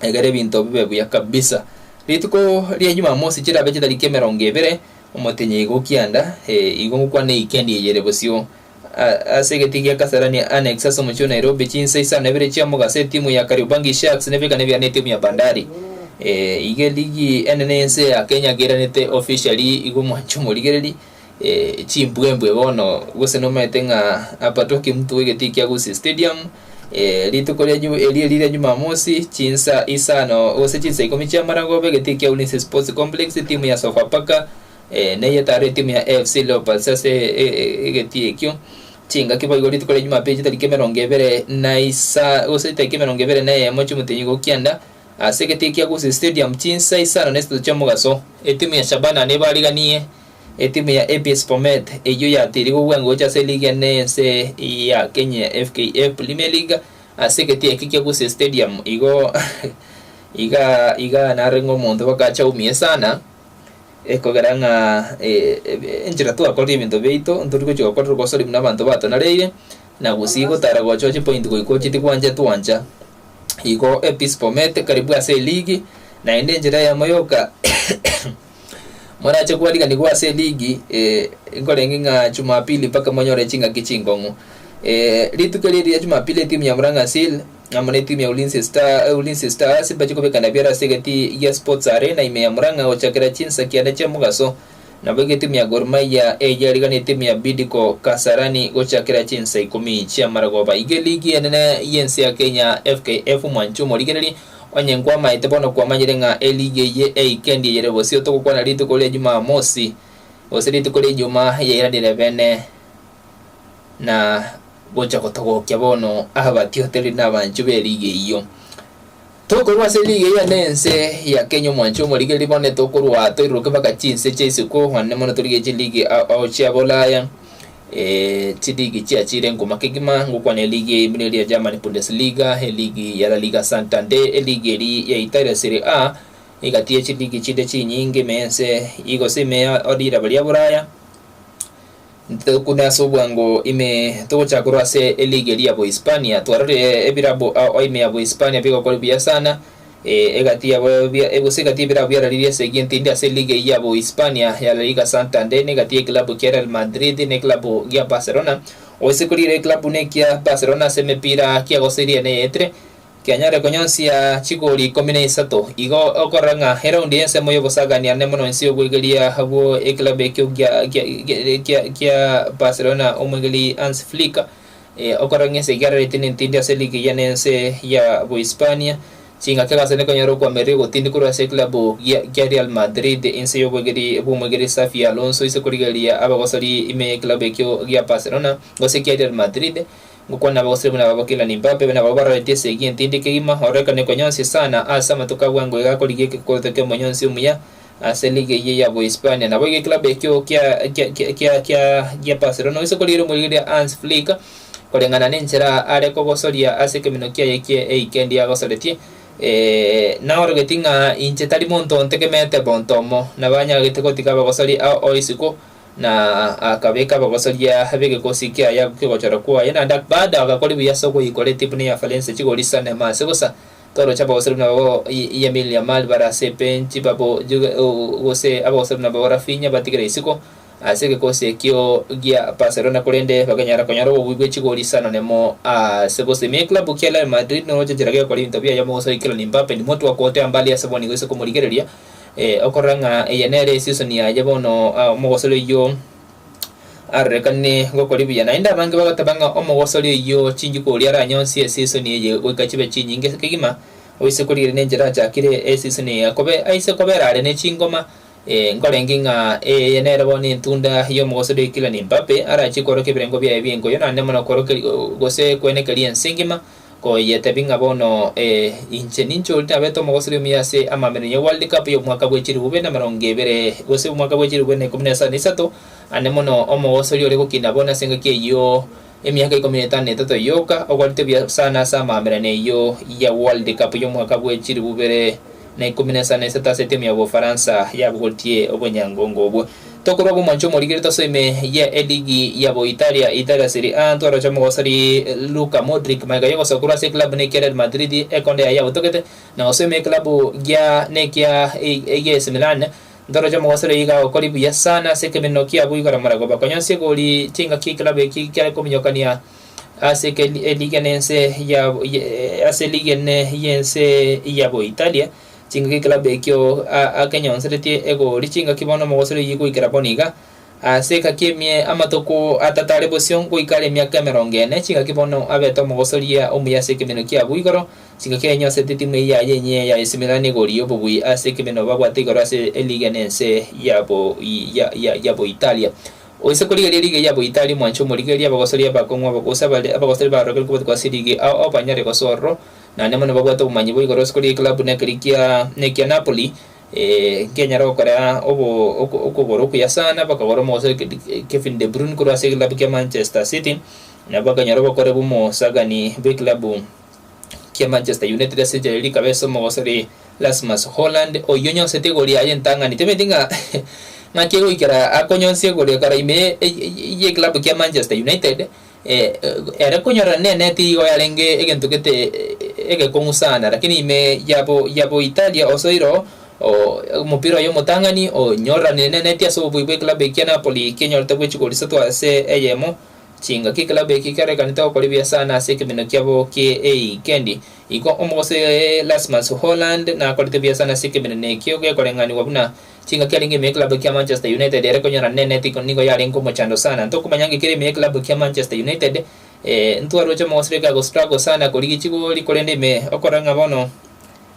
Egere ebinto bibe buya kabisa. Rituko ria Jumamosi chirabe chitariki emerongo ebere, omotenyi igo kianda, igo ngokwana eikendi eye ere bosio. Ase egetii gia Kasarani Annex ase omochie o Nairobi, chinsa isano na ibere chia mogaso etimu ya Kariobangi Sharks nebekane biane etimu ya Bandari. Iga eligi enene y'ense ya Kenya keiranete officially igo mwanche omorigereri chimbwembwe bono gose nomanyete ng'a apatoki mtu egetii kia Gusii Stadium rituko ria ju erio riria Jumamosi chinsa isano gose chinsa ikomi chia maragoba egetii kia Ulinzi Sports Complex etimu ya Sofapaka neyetare etimu ya AFC Leopards ase egetii ekio. Chingaki boigo rituko ria Jumapili chitariki emerongo ebere na isa gose chitariki emerongo ebere na eyemo chi'omotienyi gokianda Ase egetii kia Gusii Stadium chinsa isano na isato chi'omogaso, etimu ya Shabana nebariganie Etimu ya APS Bomet eyio yatiirigwe bwango gocha ase eligi ene y'ense ya Kenya ya FKF Premier League ase egetii eke kia Gusii Stadium igo iga iga narenge omonto bakacha aumie sana ekogera ng'a enchera twakorire ebinto biaito ntori gochia gokorera ogosori buna abanto batonareire na Gusii gotara gochoa chipoint goika ochitie gwancha twancha. Igo APS Bomet karibu ase eligi naende enchera eyemo yoka Morache kwariganigwa ase eligi nkorenge ng'a Jumapili mpaka monyore chingaki chinkong'u. Rituko erio ria Jumapili etimu ya Murang'a Seal amo na etimu ya Ulinzi Star, Ulinzi Stars mbache kobekana biara ase egetii gia Sports Arena ime ya Murang'a gochakera chinsa kianda chia mogaso. Naboigo etimu ya Gor Mahia eyariganie etimu ya Bidco Kasarani gochakera chinsa ikomi chi'amaragoba. Iga eligi enene y'ense ya Kenya FKF mwanche omorigereria Onye nkwamaete bono kwamanyire ng'a eligi eye eikendi eyere bosio togokwana rituko ria Jumamosi, gose rituko ria Ijumaa yairanire bene na gocha gotogokia bono abatiotereri na abanchwa b'eligi eyio. Tokorwa ase eligi eye ane ense ya Kenya omwanchwa omorigereria bono tokorwa toiroke mpaka chinse chia isiko ande mono torigererie chiligi ao ao chia Bolaya. Chiligi chiachire nkuma kegima, ngokwana eligi eye buna eria ya Germany Bundesliga, eligi ya La Liga Santander, eligi eri ya Italia Serie A, egati ye chiligi chinde chinyinge ime y'ense gose ime ya riraba ria Buraya. Ntokune ase obwango ime togochaka korwa ase eligi eria ya Bohispania. Twarorire ebirabu ao ime ya Bohispania bigokora buya sana, egati yabo gose egati y'ebirabu biararirie ase egento ende ase eligi eyio ya Bohispania ya La Liga Santander na egati y'ekilabu kia Real Madrid na ekilabu gia Barcelona. Gose korire ekilabu nekia Barcelona ase emepira kiagoseirie neyetire. Kianyare konyonsia chigori ikomi na isato. Igo okorora ng'a eraundi y'ensemo y'obosagani ane mono inse y'obwegeria bwo ekilabu ekio gia gia gia gia Barcelona omwegeri Hans Flick okorora ng'a esegi ararete nentindi ase ligi eyio nense ya Bohispania chingaki agasani konyora okwamereri ogotindi korwa ase ekilabu gia gia Real Madrid inse y'obwegeri bw'omwegeri Xavi Alonso ase korigereria abagosori ime y'ekilabu ekio gia Barcelona gose kia Real Madrid. Ngokwana abagosire buna babo Kylian Mbappe, buna abwo baroretie esegi entindi kegima, ororekane konyonsi sana ase amatuko a bwango iga akorigia egekoroto ki'omonyonsi omuya ase ligi eyio ya Bohispania. Naboigo eklabu ekio kia kia kia kia gia Barcelona gose korigereria omorigereria Hans Flick koreng'ana nenchera are kogosoria ase ekemino kiaye kie eikendi agosoretie naorogeti ng'a inche tari monto ntegemeete bonto omo nabo anyagete gotiga abagosori ao o isiko Na akabeka abagosoria b'egekosi kiaye ki'ogochora kwaye, naende Akbada agakora buya ase okoyikora etimu ya Valencia chigori isano emo ase bosa. Toroche abagosori buna babo Lamine Yamal bare ase ebenchi babo gose abagosori buna babo Raphinha batigire isiko ase egekosi ekio gia Barcelona korende bakanyara konyora obobui bwe chigori isano nemo ase bosa. Ime y'eklabu kia Real Madrid noroche enchera gegokora ebinto biaye omogosori Kylian Mbappe nimotwe akote ambali ase bono igo ase komorigereria. Okorora ng'a eye nere esisoni yaye bono omogosori oyio arorekane gokori buya. Naende abange bagateba ng'a omogosori oyio chinchuko oria aranyonsie esisoni eye goika chibe chinyinge kegima, oise korigereria nenchera achakire esisoni eye akobe aise kobera are ne chingoma. Nkorenge ng'a eye nere bono entunda y'omogosori oyo Kylian Mbappe arachie kworokia ebirengo biaye bi'enkoyo naende mono kworokeria gose kwenekeria ense engima Koyetebia ng'a bono inche ninche oria nabete omogosori omuya ase amamenyo ya World Cup y'omwaka bwe chilifu bibere na emerongo ebere gose omwaka bwe chilifu bibere na ikomi na isano na isato, ande mono omogosori ore gokina bono ase engaki eyio emiaka ikomi na etano na etato yoka, okorete buya sana ase amaamerano eyio ya World Cup y'omwaka bwe chilifu bibere na ikomi na isano na isato ase etimu ya Bofaransa yabogoretie obonyangongo obwo. Tokorwa bw'omwancho omorigeri tosoe ime ye eligi ya Boitalia, Italia Serie A, ntwaroche omogosori Luka Modric magega y'ogosoa korwa ase eklabu nekia Real Madrid ekonde yaye yabotogete na gosoa ime y'eklabu gia nekia gia AC Milan. Ntoroche omogosori oyio iga agokori buya sana ase ekemeneno kiabo igoro moragoba konyonsi egori chingaki eklabu eki kiare kominyokania ase eligi nense ya ase eligi ene y'ense ya Boitalia. Chingaki eklabu ekio akenyonseretie egori chingaki bono omogosori oyio goikera bono iga. Ase ekaki emie amatuko atato are bosio ngoika are emiaka emerongo ene, chingaki bono abete omogosoria omuya ase ekemino kiabwo igoro, chingaki ayenyonseretie etimu eyio yaye enyia ya AC Milan egori y'obobui ase ekemino babwate igoro ase eligi ene ense yabo ya Boitalia. Oise korigereria eligi ya Boitalia omwanche omorigereria abagosoria abakong'u gose abagosori barorokire kobwatikwa ase eligi ao ao banyare gosoa ororo Naende mono babwate obomanyi bwa igoro ase koria eklabu nekeri kia nekia Napoli nkenyara gokora obo okogoro okuya sana bakagora omogosori Kevin De Bruyne korwa ase eklabu kia Manchester City nabo bakanyora obokore bw'omosagani bw'eklabu kia Manchester United ase enchera eria rikaba ase omogosori Rasmus Hojlund oyio onyonsete egori yaye entang'ani timanyeti ng'a ng'aki egoikera akonyonsia egori ekero ime y'eklabu kia Manchester United. Ere konyora neneti igo yarenge egento gete egekong'u sana, lakini ime yabo yabo Italia osoire oo omopira oye omotang'ani onyoranire neneti ase obobui bw'eklabu ekia Napoli kenyorete bwe chigoli isato ase eyemo. Chingaki eklabu eki kerorekanete gokora buya sana ase ekemino kiabo kie eikendi. Igo omogose Rasmus Hojlund nakorete buya sana ase ekemino ekio gekoreng'anigwa buna Chingaki arenge ime y'eklabu kia Manchester United ere konyora neneti nigo yarenge omochando sana. Ntokomanya ng'aki kere ime y'eklabu kia Manchester United ntwaroche omogosire ga go struggle sana korigia chigori korende ime okorora ng'a bono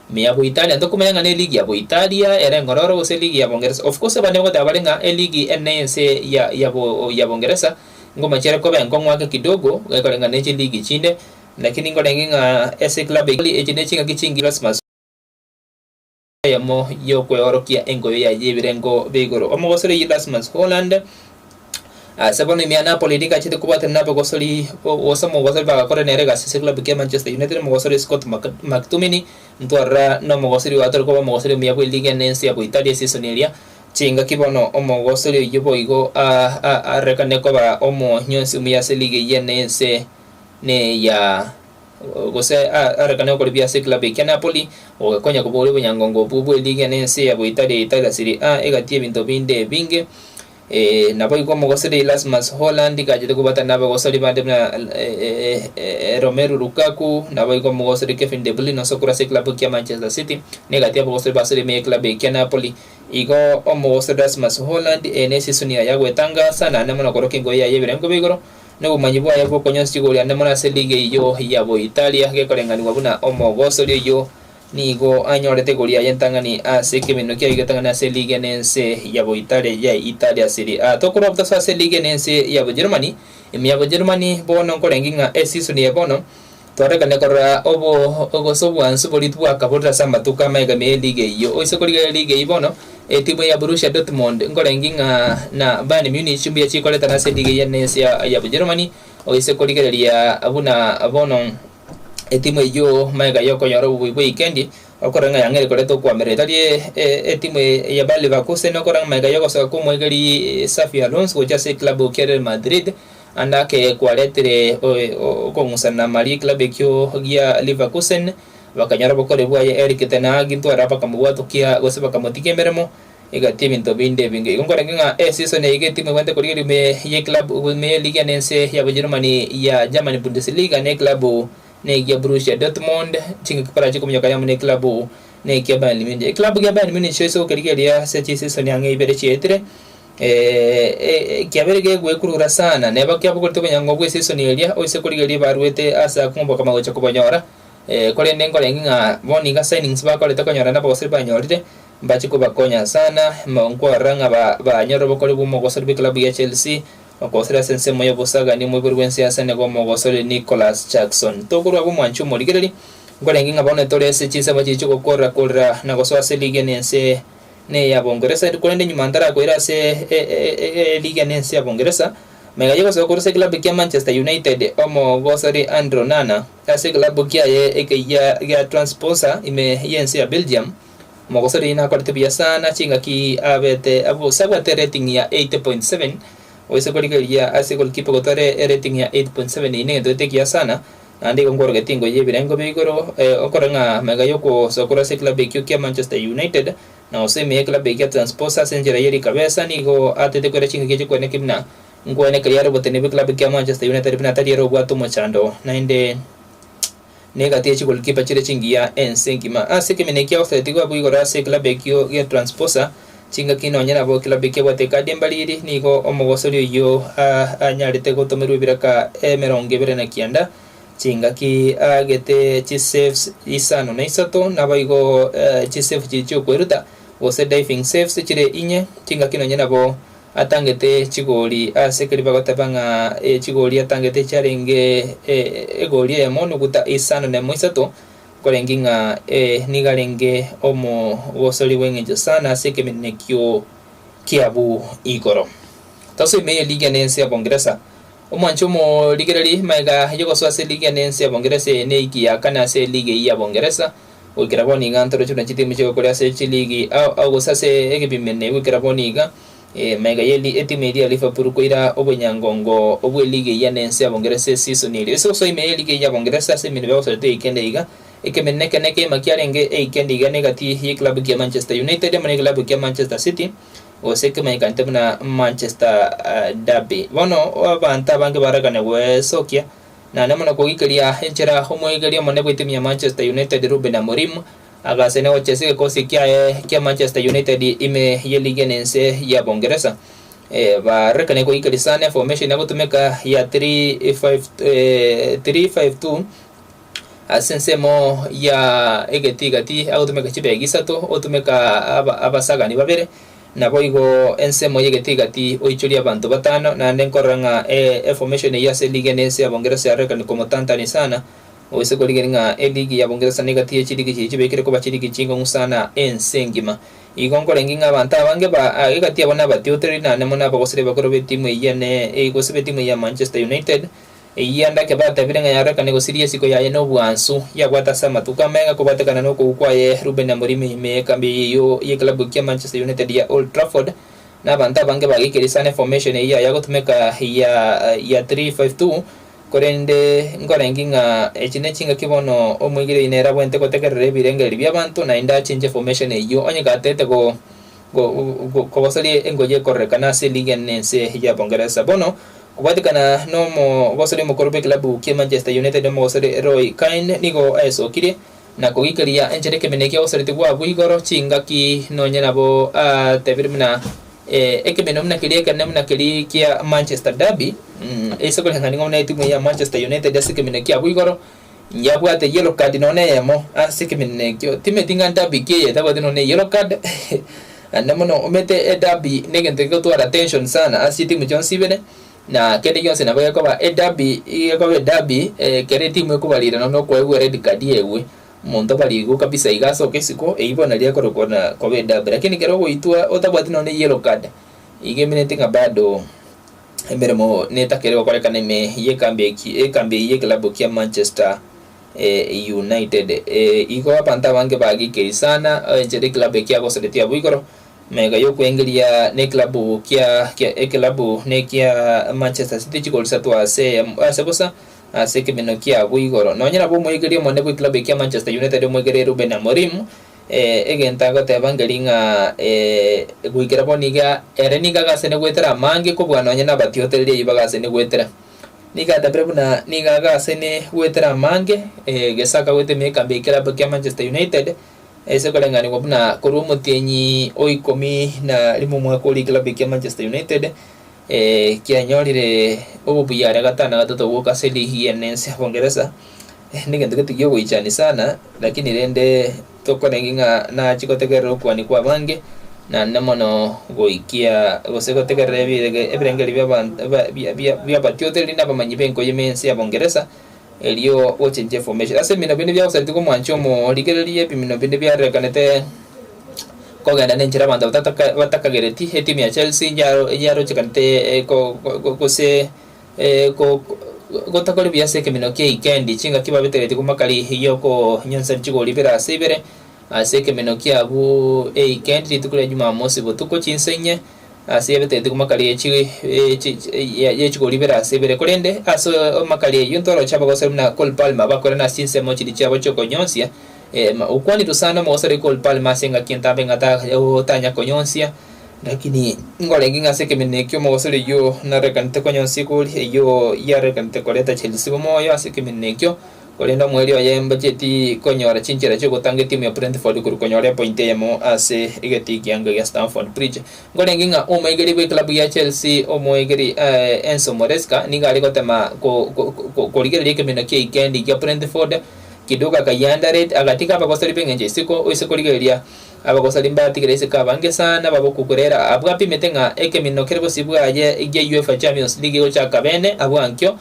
ime ya Boitalia ntokomanya ng'a ne ligi ya Boitalia ere engororo gose eligi ya Bongeresa. Of course abande bagoteba bare ng'a eligi enene y'ense ya ya bo ya Bongeresa ngomache ere koba enkong'u ake kidogo gekoreng'ana ne chiligi chinde lakini nkorenge ng'a ase eklabu echi ne chingaki chingiya Rasmus. Eyemo y'okweorokia engoyo yaye y'ebirengo bia igoro. Omogosori oyio Rasmus Hojlund ase bono ime ya Napoli nigo achete kobwatana nabagosori gose omogosori bagakora nere egasi ase eklabu kia Manchester United omogosori Scott McTominay ntwarora nomogosori oyo atore koba omogosori omuya bwe liga ene ense ya Boitalia esisoni eria. Chingaki bono omogosori oyio boigo arekane koba omonyonsi omuya ase ligi eyio na ense neya gose arekane gokora buya ase eklabu ekia Napoli, ogokonya koboria obonyangongo obwo bwe ligi na ense ya Boitalia Italia Serie A egati y'ebinto binde ebinge. Naboigo omogosori Erasmus Haaland gachete kobwatana nabagosori bande buna Romelu Lukaku, naboigo omogosori Kevin De Bruyne ase okorwa ase eklabu kia Manchester City, na egati y'abagosori basore ime y'eklabu ekia Napoli. Igo omogosori Rasmus Haaland eye nesisoni yaye agwetangasa naende mono korokia engoyo yaye y'ebirengo bia igoro, na obomanyi bwaye bw'okonyonsa chigori ande mono ase eligi eyio ya Boitalia gekoreng'anigwa buna omogosori oyio Nigo anyorete igoro yaye entang'ani ase ekeminwa kiaye getang'ani ase eligi n'ense ya Boitalia ya Italia Serie A. Tokorwa obotoso ase eligi n'ense ya Bojerumani. Ime ya Bojerumani bono nkorenge ng'a esisoni eye bono twarekane korora obo gose obwansu boria bwakaborire ase amatuko amaegami y'eligi eyio. Oise korigereria eligi eyio bono, etimu ya Borussia Dortmund nkorenge ng'a na Bayern Munich mbuya chikoretana ase eligi eye n'ense ya Bojerumani. Oise korigereria buna bono Etimu eyio magega y'okonyora obobui bwe ikendi, okore ng'a yang'eire koreta okoamerera. Tari etimu ya Bayer Leverkusen okore ng'a magega y'ogosoka kw'omoegeri Xavi Alonso gochia ase eklabu kia Real Madrid, ande ake kwaretire okong'usana maria eklabu ekio gia Leverkusen, bakanyora obokori bwaye Erik ten Hag ntwara bakamobwatokia gose bakamotiga emeremo egati ebinto binde ebinge. Igo nkorenge ng'a esisoni eye iga etimu ebwenerete korigereria ime y'eclub ime y'eligi ane ense ya Bojerumani ya Germany Bundesliga ne eclub negia Borussia Dortmund chingaki barache kominyoka yamo ne eclub negia Bayern Munich. Eclub gia Bayern Munich ase gokerigereria ase chisisoni ang'e ibere chiaetire kiabeire gegwekurura sana neba kiabogorete obonyango bwe esisoni eria oise korigereria barwete ase akong'u bakama gocha kobonyora korende nkorenge ng'a bono iga signings bakorete konyora nabagosori banyorire Mbache kobakonya sana, nkwarora ng'a banyore obokori bw'omogosori bw'eklabu ya Chelsea, okosera ase ensemo y'obosagani omoibori bw'ense ya Senegal omogosori Nicolas Jackson. Tokorwa abwo mwanche omorigereri, nkorenge ng'a bono tore ase chinsemo chiria chi'ogokorera korera na gosoa ase eligi ene ense neya Bongeresa korende nyuma ntarakoira ase eligi ene ense ya Bongeresa, magega y'ogosoa korwa ase eklabu kia Manchester United omogosori Andre Onana ase eklabu kiaye ekeyia gia Transport ime y'ense ya Belgium. Omogosori nakorete buya sana chingaki abete gose abwate erating ya 8.7 oise korigereria ase goalkeeper gotware erating ya 8.7 eyio negento gete ekiya sana naende igo nkorogetie ingo y'ebirengo bia igoro okore ng'a magega y'okosoa korwa ase eclub ekio kia Manchester United na gose ime y'eclub ekia Transport ase enchera ye rikabesa nigo atete koira chingaki echi kweneki buna nkwenekeri are oboteni bw'eclub kia Manchester United buna tari ere obwate omochando naende Negati ye chigolikipa chire chingiya ense engima. Ase ekemina ekia gosetigwa abwo igoro ase eklabu ekio gia Transposa, chingaki nonye nabo eklabu ekio ebwate ekadi embariri, nigo omogosori oyio anyarete gotomerwa ebiraka emerongo ebere na kianda, chingaki aagete chisaves isano na isato, naboigo chisafe chiria chiokweruta, gose diving saves chire inye, chingaki nonye nabo Atangete chigori ase keria bagoteba ng'a chigori atangete chiarenge egori eyemo nuguta isano nemo isato, korenge ng'a nigo arenge omogosori bw'engencho sana ase ekemenenekio kiabu igoro. Tosoe ime y'eligi ene ense ya Bongeresa. Omwanchi omorigereri magega y'ogosoa ase eligi ene ense ya Bongeresa eye neiki ya kane ase eligi eyio ya Bongeresa. Goikera bono iga ntoroche buna chitimu chigokoria ase chiligi ao ao gose ase egebimene goikera bono iga, magega ye etimu eria ya Liverpool koira obonyangongo bw'eligi eyia nense ya Bongeresa esisoni eria. Ase gosoa ime y'eligi eyia ya Bongeresa ase eminwe bagosorete eikendi iga, ekemenene ekene ekeima kiarenge eikendi iga negati y'eklabu kia Manchester United amo neklabu kia Manchester City gose kemanyekanete buna Manchester Derby. Bono abanto abange baregane gwesokia Naende mono kogikeria enchera omoegeria omonene bw'etimu ya Manchester United Ruben Amorim agasenia gochesa egekosi kiaye kia Manchester United ime y'eligi enense ya Bongeresa. Barekane kogikeria sana eformation egotumeka ya 3-5 3-5-2 ase ensemo ya egetii gati agotumeka chibegi isato otumeka abasagani babere Naboigo ensemo y'egetigati oichorie abanto batano, naende nkorora ng'a eformation eyio ase eligi ene ense ya Bongeresa yarorekane komotantania sana, gose korigereria ng'a eligi ya Bongeresa negati ye chiligi chiria chibekire koba chiligi chingong'u sana ense engima. Igo nkorenge ng'a abanto abange ba egati yabo nabatiotereri naende mono abagoseri abakoro b'etimu eyio ene gose b'etimu eyio ya Manchester United. Eyio andake batebire ng'a yarorekane gosiria esiko yaye nobwansu, yabwate ase amatuko ameng'a kobwatekana nokogwa kwaye Ruben Amorim ime y'ekambi eyio y'eklabu kia Manchester United ya Old Trafford na abanto abange bagaikeria sana eformation eyio yaye agotumeka ya ya 3-5-2 korende nkorengi ng'a echi nechingaki bono omoigeri oyio nere abwenerete gotegerera ebirengererio bi'abanto naende achenche formation eyio onye gatete go Kogosoria engoyi ekororekana ase eligi enene ense ya Bongeresa. Bono kobwatekana nomogosori omokoro bw'ekilabu kia Manchester United omogosori Roy Keane nigo aesokirie na kogikeria enchera ekemina ekia gosoretigwa abwo igoro chingaki nonye nabo atebire buna ekemina buna keria ekenene buna keria kia Manchester Derby ase koreng'ana buna etimu ya Manchester United ase ekemina kiabwo igoro Yabwate yellow card nonya eyemo ase ekemeneno ekio. Timeti ng'a derby ki eye etabwati nonya yellow card naende mono omanyete ederby negento gegotwara tension sana ase chitimu chionsi ibere na kende gionsi nabo gekoba ederby gekoba ederby ekero etimu ekobarira nonya okoegwa ered card egwe omonto abarigwe kabisa iga asoke isiko eywo bono nario ekorokwa na koba ederby lakini ekero ogoitwa otabwati nonya yellow card iga emeneti ng'a bado. Emeremo netakere gokorekana ime y'ekambi eki ekambi eyio y'eklabu kia Manchester United. Igo abanto abange bagikeiri sana enchera eklabu eki yagoseretie abwo igoro magega y'okoengeria n'eklabu kia kia eklabu nekia Manchester City chigoli isato ase ase bosa ase ekemino kiabwo igoro. Nonye nabo omoegeria omonene bw'eklabu ekia Manchester United omoegeria Ruben Amorim Egento agoteba nkeri ng'a goikera bono iga ere nigo agasene goetera amange kobua nonya nabatiotereri ayio bagasene goetera. Nigo atebire buna nigo agasene goetera amange gese akagoeta emekambi ekelab kia Manchester United ase koreng'anigwa buna korwa omotienyi o ikomi na rimo omwaka oria ekelab kia Manchester United kianyorire obobuya aria gatano na gatato goka ase eligi y'ense ya Bongeresa. Negento gete gi'ogoichania sana, lakini rende tokorenge ng'a nachie gotegerera okwania kw'abange, naende mono goikia gose gotegerera ebirege ebirengererio bi'abanto ba bia bia bi'abatiotereri na abamanyi b'enkoyemo y'ense ya Bongeresa, erio gochenchia eformation. Ase ebimino binde biagosaretie komwancha omorigereria ebimino binde biarorekanete kogenda nenchera abanto batataka batakagereti, etimu ya Chelsea yaro yarochekanete ko go gose Gotakori buya ase ekemino kia ikendi, chingaki babeteretie komakari y'okonyonsa chigori ibere ase ibere ase ekemino kiabwo eikendi rituko ria Jumamosi botuko chinsa inye, ase yabeteretie komakari ye chigori ibere ase ibere. Korende ase amakari ayio ntoroche abagosori buna Cole Palmer bakorana ase chinsemo chiria chiabo chi'okonyonsia. Okwanire sana omogosori Cole Palmer ase engaki entambe ng'a tanya konyonsia. Lakini ngorenge ng'a ase ekemenwa ekio omogosori oyio narorekanete konyonsia egori eyio yarorekanete koreta Chelsea bomoyo ase ekemenwa ekio, korende omoerio oye mbacheti konyora chinchera chi'ogotanga etimu ya Brentford korwa konyora epointi eyemo ase egetii kiango gia Stamford Bridge. Ngorenge ng'a omoegeri bw'eklabu ya Chelsea omoegeri Enzo Maresca nigo are gotema korigereria ekemenwa kia ikendi gia Brentford kidogo akayiandaret agatiga abagosori b'engencho isiko oise korigereria Abagosari mbatigire isiko abange sana babokukurera abwo apimete ng'a ekemino kere bosio bwaye gia UEFA Champions League egochaka bene abwo ankio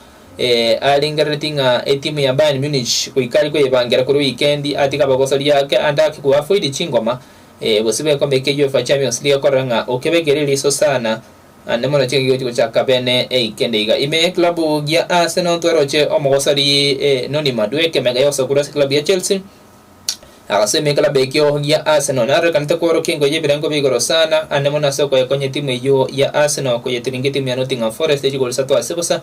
arengerereti ng'a etimu ya Bayern Munich goika aria koyebangera korwa wikendi atige abagosori ake ande ake koafoidi chingoma bosio bw'egekombe kia UEFA Champions League akorora ng'a okebekire eriso sana ande mono chingaki gochi gochaka bene eikende iga. Ime y'eklabu gia Arsenal ntwaroche omogosori Noni Madueke mega yogosokorwa ase eklabu ya Chelsea. Agasemia eklabu ekio gia Arsenal narorekanete kworokia engoyi y'ebirengo bia igoro sana ande mono ase okoyekonya etimu eyio ya Arsenal koyetiringa etimu ya Nottingham Forest echigori isato ase bosa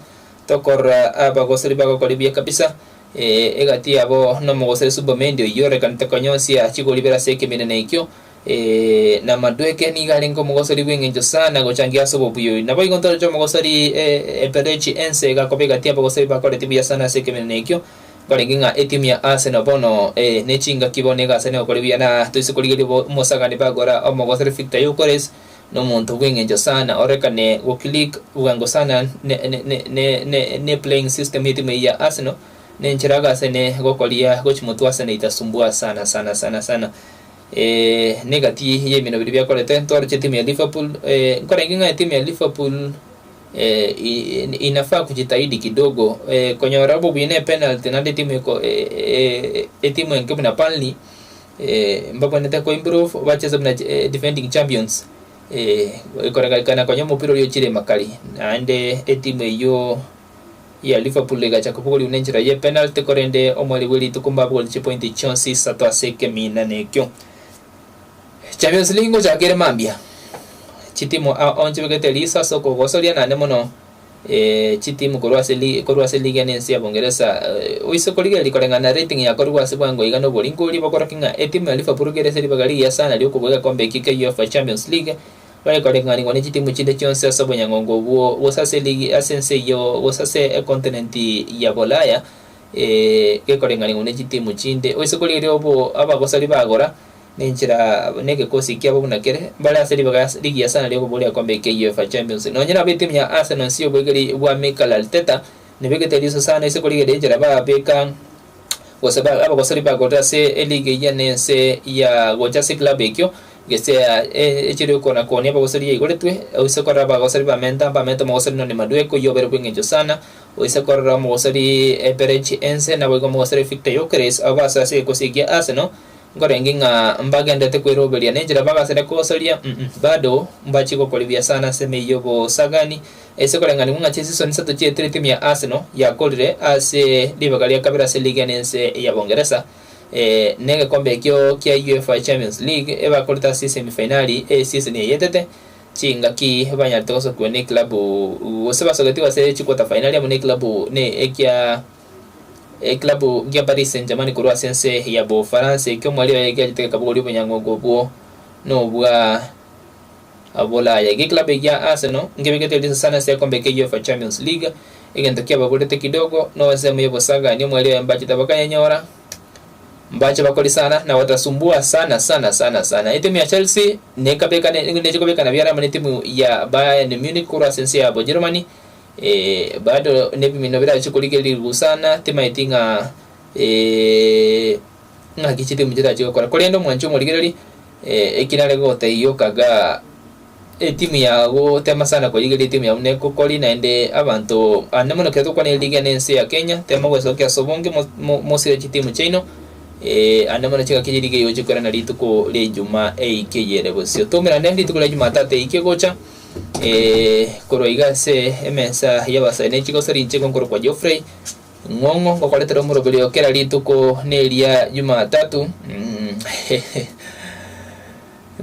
tokorora abagosori bagokora buya kabisa egati yabo nomogosori Zubimendi oyio ororekanete konyonsia chigori ibere ase ekemineno ekio na Madueke nigo arenge omogosori bw'engencho sana gochangia ase obobuya oyo. Naboigo ntoroche omogosori Eberechi Eze gakoba egati y'abagosori bakoreti buya sana ase ekemineno ekio. Nkorenge ng'a etimu ya Arsenal bono ne chingaki bono egase nogokora buya na toise korigereria omosagani bagora omogosori Viktor Gyökeres nomonto bw'engencho sana orekane go click bwango sana ne playing system y'etimu eyio ya Arsenal nenchera agase ne gokoria gochi motwe Arsenal itasumbua sana sana sana sana negati y'ebinto biria biakorete ntoroche etimu ya Liverpool nkorenge ng'a etimu ya Liverpool Inafaa kujitahidi kidogo konyora obobuya ne penalty naende etimu eko etimu enke buna Burnley mbabwenerete ko improve bacheze buna defending champions ekorekana konya omopira oria ochire makari naende etimu eyio. Ya Liverpool egacha kobogorigwa nenchera ye penalty korende omweri bwe rituko mbabogori chipointi chionsi isato ase ekeminana ekio. Champions League ngochaka ere mambia. Chitimu ao nchibegete riso ase okogosoria naende mono chitimu korwa ase ligi korwa ase ligi ene ense ya Bongeresa oise korigereria koreng'ana na rating yakorigwe ase bwango iga na oboringoria bokorokia ng'a etimu ya Liverpool kere ase ribaga rigiya sana riokobua egekombe eki kia UEFA Champions League Bare koreng'anigwa ne chitimu chinde chionsi ase obonyang'ongo obwo, gose ase eligi, ase ense eyio, gose ase ekontinenti ya Bolaya, gekoreng'anigwa ne chitimu chinde. Oise korigereria obo abagosari bagora, nenchera na egekosi kiabo buna kere, mbare ase ribaga rigiya sana riokoboria egekombe ekia UEFA Champions League. Nonye nabo etimu ya Arsenal inse y'oboegeri bwa Mikel Arteta, nebegete riso sana ase korigereria enchera babeka gose abagosori bagorire ase eligi eyio nense ya gocha ase eklabu ekio, gese echire okona konia abagosori yaigoretwe, oise korora abagosori bamenta mbamente omogosori Noni Madueke oyio obere bw'engencho sana, oise korora omogosori Eberechi Ense naboigo omogosori Victor Gyokeres abwo basoe ase egekosi ekia Arsenal, nkorenge ng'a mbagenderete kweroberia nenchera bagasire kogosoria mm bado mbachie gokora buya sana ase emeyio y'obosagani. Ase koreng'anigwa ng'a chisisoni isato chietire etimu ya Arsenal yakorire ase ribaga ria kabere ase ligi enense ya Bongeresa negekombe ekio kia UEFA Champions League ebakorete ase semi finali esisoni eyetete chingaki banyarete gosokiwa ne eklabu gose basogetigwe ase chiquarter finali amo ne eklabu ne ekia eklabu gia Paris Saint Germain korwa ase ense ya Bofaransa ekio omweri oye giachete gekabogoria obonyang'ongo obwo nobwa Bolaya. Egeklabu egia Arsenal nkebegete riso sana ase egekombe kia UEFA Champions League, egento kiababorete kidogo no ensemo y'obosagani omweri oye mbachete bakanyenyora mbache bakori sana na watasumbua sana sana sana sana. Etimu ya Chelsea nekabekane neche kobekana biara amo netimu ya Bayern Munich korwa ase ense ya Bojerumani eh, bado nebimino birache korigereria sana timaeti ng'a eh, Ng'aki chitimu chirache gokora? Korende omwanchi omorigereria, eki nare gogotebia okaga etimu yago tema sana korigereria etimu yago buna egokori naende abanto ande mono ekero tokwana erigi ene ense ya Kenya, tema gwesokia ase obonge mo- mo- mosire chitimu chiaino ande mono chingaki chie erigi eywo chikorana rituko ria ijumaa eike eyere bosio. Toumerane rituko ria jumatatu eike egocha korwa iga ase emesa y'abasae ne chigosori inche nkorokwa Geoffrey. Ng'ong'o ngokoretera omoroberio kera rituko neria Jumatatu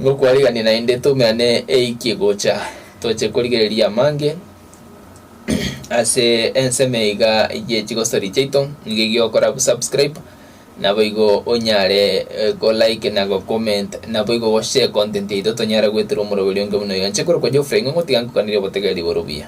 ngokwarigania naende toumerane eiki gocha toche korigereria amange ase ensemo iga ye chigosori chiaito nigo egiokora subscribe naboigo onyare go like na go comment naboigo go share content yaito tonyare goetera omoroberio onge buna oyo. Inche korokwa Geoffrey Ng'ong'o tiga nkokanerie obotegereri bore obuya.